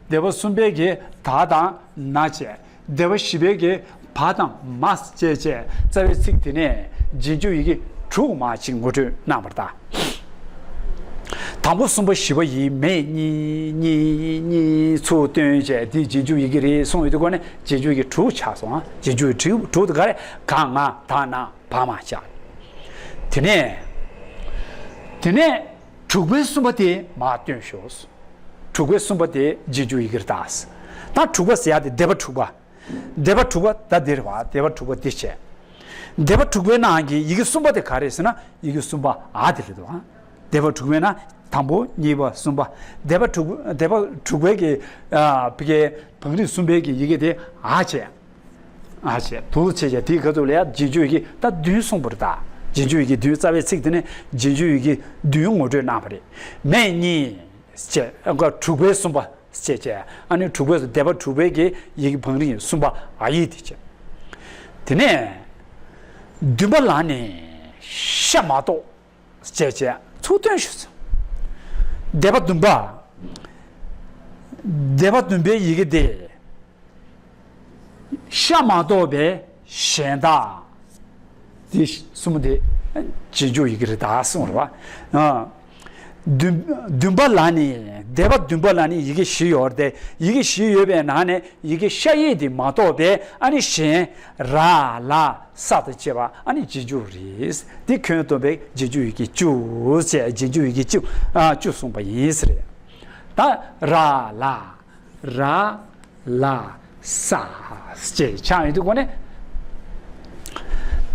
སྡེ་པ་གསུམ་པའི་གི་ད་དང་ན་བྱས། སྡེ་པ་བཞི་པའི་གི་བ་དང་མ་བཅས་བཅས་རྩ་བའི་ཚིག་དེ་ནས་རྗེས་འཇུག་ཡི་གེ་དྲུག་མ་ཅིག་ངོ་སྤྲོད་གནང་བར་གདའ། དང་པོ་གསུམ་པ་བཞི་པ་ཡི་མེ་གཉིས་གཉིས་གཉིས་ཚུར་བཏོན་བྱས་དེ་རྗེས་འཇུག་ཡི་གེ་རེད་གསུངས་ཡོད་དུས་སྒོ་ནས་རྗེས་འཇུག་ཡི་གེ་དྲུག་ཆགས་སོང་ཨ། རྗེས་འཇུག་ཡི་གེ་དྲུག་དྲུག་དེ་ག་རེ། ག་ང་ད་ན་བ་མ་བཅས། དེ་ནས་དེ་ནས་དྲུག་པའི་གསུམ་པ་དེ་མ་བཏོན་ཤོག་དྲུག་པའི་གསུམ་པ་དེ་རྗེས་འཇུག་ཡི་གེར་གདའ། ད་དྲུག་པ་ཟེར་ཡག་དེ་སྡེ་པ་དྲུག་པ། སྡེ་པ་དྲུག་པ་ད་འདིར་བ། སྡེ་པ་དྲུག་པ་འདི་བྱས། སྡེ་པ་དྲུག་པའི་ནང་གི་ཡི་གེ་གསུམ་པ་དེ་ག་རེ་ཟེར་ན་ཡི་གེ་གསུམ་པ་ཨ་དེ་རེད་དོ། སྡེ་པ་དྲུག་པའི་ནང་དང་པོ་གཉིས་པ་གསུམ་པ། སྡེ་པ་དྲུག་སྡེ་པ་དྲུག་པའི་གི་ཨ་ཕ་གི་བང་རིམ་གསུམ་པའི་གི་ཡི་གེ་དེ་ཨ་བྱས། ཨ་བྱས་དུ་བྱས་བྱས་དེའི་སྐབས་སུ་ལ་ཡ་རྗེས་འཇུག་ཡི་གེ་ད་བདུན་གསུངས་པ་རེད་ད། རྗེས་འཇུག་ཡི་གེ་བདུན་རྩ་བའི་ཚིག་དེ་ནས་རྗེས་འཇུག་ཡི་གེ་བདུན་ངོ་སྤྲོད་གནང་བ་རེད། མེ་གཉིས་བྱས་དྲུག་པའི་གསུམ་པ། ཅེས་བྱས། ཨ་ནི་དྲུག་པའི་སྡེ་པ་དྲུག་པའི་གི་ཡི་གེ་བང་རིམ་གསུམ་པ་ཨ་ཡིག་དེ་བྱས། དེ་ནས་བདུན་པ་ལ་ནི་ཤ་མ་གཏོགས་ཅེས་བྱས་ཚུར་བཏོན་ཞུས་སོ། སྡེ་པ་བདུན་པ། སྡེ་པ་བདུན་པའི་ཡི་གེ་དེ་ཤ་མ་གཏོགས་པའི་གཞན་དག་དེ་གསུམ་དེ་རྗེས་འཇུག་ཡི་གེ་རེད་ད་གསུངས་རེད་བ། ཨ། བདུན་བདུན་པ་ལ་ནི་སྡེ་པ་བདུན་པ་ལ་ནི་ཡི་གེ་བཞི་ཡོད་རེད་དེ། ཡི་གེ་བཞི་ཡོད་པའི་ནང་ནས་ཡི་གེ་ཤ་ཡིག་དེ་མ་གཏོགས་པའི་ཨ་ནི་གཞན་ར་ལ་ས་དང་བཅས་པ་ཨ་ནི་རྗེས་འཇུག་རེད། དེ་ཁྱོན་བསྡོམས་པའི་རྗེས་འཇུག་ཡི་གེ་བཅུ་བྱས། རྗེས་འཇུག་ཡི་གེ་བཅུ་ཨ་བཅུ་གསུངས་པ་ཡིན་ཟེར། ད་ར་ལ། ར་ལ་ས་ཅེས་ཆགས་ཡོང་དུས་སྒོ་ནས།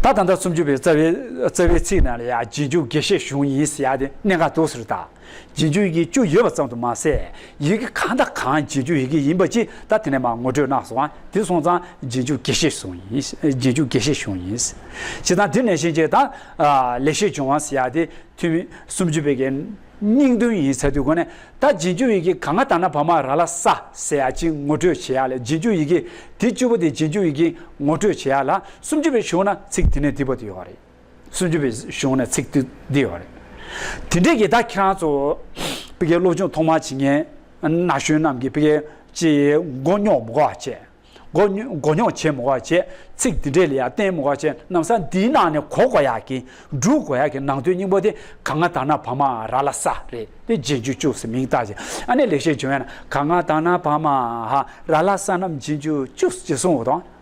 ད་ད་ལྟ་སུམ་ཅུ་པའི་རྩ་བའི་རྩ་བའི་ཚིག་ནང་ལ་ཡང་རྗེས་འཇུག་རྒྱས་བཤད་གཞུང་ཡིན་ཟེར་ཡག་དེ་གནད་འགག་འདུག་ཟེར་ད། རྗེས་འཇུག་ཡི་གེ་བཅུ་ཡོད་པ་ཙམ་དུ་མ་ཟད། ཡི་གེ་གང་དང་གང་རྗེས་འཇུག་ཡི་གེ་ཡིན་པ་ཅིག་ད་དེ་ནས་མར་ངོ་སྤྲོད་གནང་སོང་ཨ། དེ་སོང་ཙང་རྗེས་འཇུག་རྒྱས་བཤད་གཞུང་ཡིན། རྗེས་འཇུག་རྒྱས་བཤད་གཞུང་ཡིན། ཇི་ལྟར་དེ་ནས་ཤེས་བྱས་ད་ལེགས་བཤད་ལྗོན་དབང་ཟེར་ཡག་དེ་ཐུན་མིན་སུམ་ཅུ་པའི་གི་སྙིང་དོན་ཡིན་ཟེར་དུས་སྒོ་ནས། ད་རྗེས་འཇུག་ཡི་གེ་ག་ང་ད་ན་བ་མ་ར་ལ་ས་ཟེར་ཡག་ཅིག་ངོ་སྤྲོད་བྱེད་ཡག་ལ། རྗེས་འཇུག་ཡི་གེ་དེ་བཅུ་པོ་དེ་རྗེས་འཇུག་ཡི་གེ་ངོ་སྤྲོད་བྱེད་ཡག་ལ་སུམ་ཅུ་པའི་གཞུང་ན་ཚིག་དེ་ནས་འདི་པོ་དེ་ཡོད་རེད། སུམ་ཅུ་པའི་གཞུང་ན་ཚིག་དེ་འདི་ཡོད་རེད། དེ་འདྲས་ཀྱི་ད་ཁྱེད་རང་ཚོ་ཕ་གིའི་སློབ་སྦྱོང་ཐོག་མ་བྱེད་མཁན་ན་གཞོན་རྣམས་ཀྱིས་ཕ་གིའི་ཅི་མགོ་རྙོག་མ་དགོས་པ་བྱས། མགོ་རྙོག་མགོ་རྙོག་བྱེད་མི་དགོས་པ་བྱས། ཚིག་འདི་འདྲས་ལ་ཡང་བརྟེན་མི་དགོས་པ་བྱས། ལམ་སང་འདིའི་ནང་ནས་གོ་དགོས་ཡག་གི་སྒྲུབ་དགོས་ཡག་གི་ནང་དོན་སྙིང་པོ་དེ་ག་ང་ད་ན་བ་མ་ར་ལ་ས་རེད་དེ། རྗེས་འཇུག་བཅུ་ཟེར་མིང་བཏགས་ཅིང་ཨ་ནི་ལེགས་བཤད་ལྗོན་དབང་ན་ག་ང་ད་ན་བ་མ་ཧ་ར་ལ་ས་རྣམས་རྗེས་འཇུག་བཅུ་ཟེར་གསུངས་པ་དང་།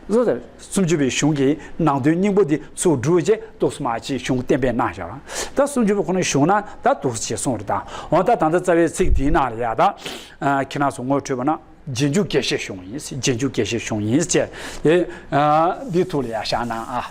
བཟོ་ལྟར་སུམ་ཅུ་པའི་གཞུང་གི་ནང་དོན་སྙིང་པོ་འདི་ཚུར་སྒྲུབ་རྗེས་ཏོག་ཙམ་ཅིག་གཞུང་གཏན་འབེབས་གནང་བཞག་ལ། ད་སུམ་ཅུ་པའི་ཁོ་ན་གཞུང་ན་ད་འདུག་ཅེས་གསུངས་རེད་ད། འོ་ད་ད་ལྟ་རྩ་བའི་ཚིག་འདིའི་ནང་ལ་ཡ་ད་ཁྱེད་རང་ཚོ་ངོ་འཕྲོད་པ་ན། རྗེས་འཇུག་རྒྱས་བཤད་གཞུང་ཡིན། རྗེས་འཇུག་རྒྱས་བཤད་གཞུང་ཡིན་ཅེས། ཨེ། ཨ། འདི་ཐུགས་ལ་ཡ་བཞག་ན་ཨ།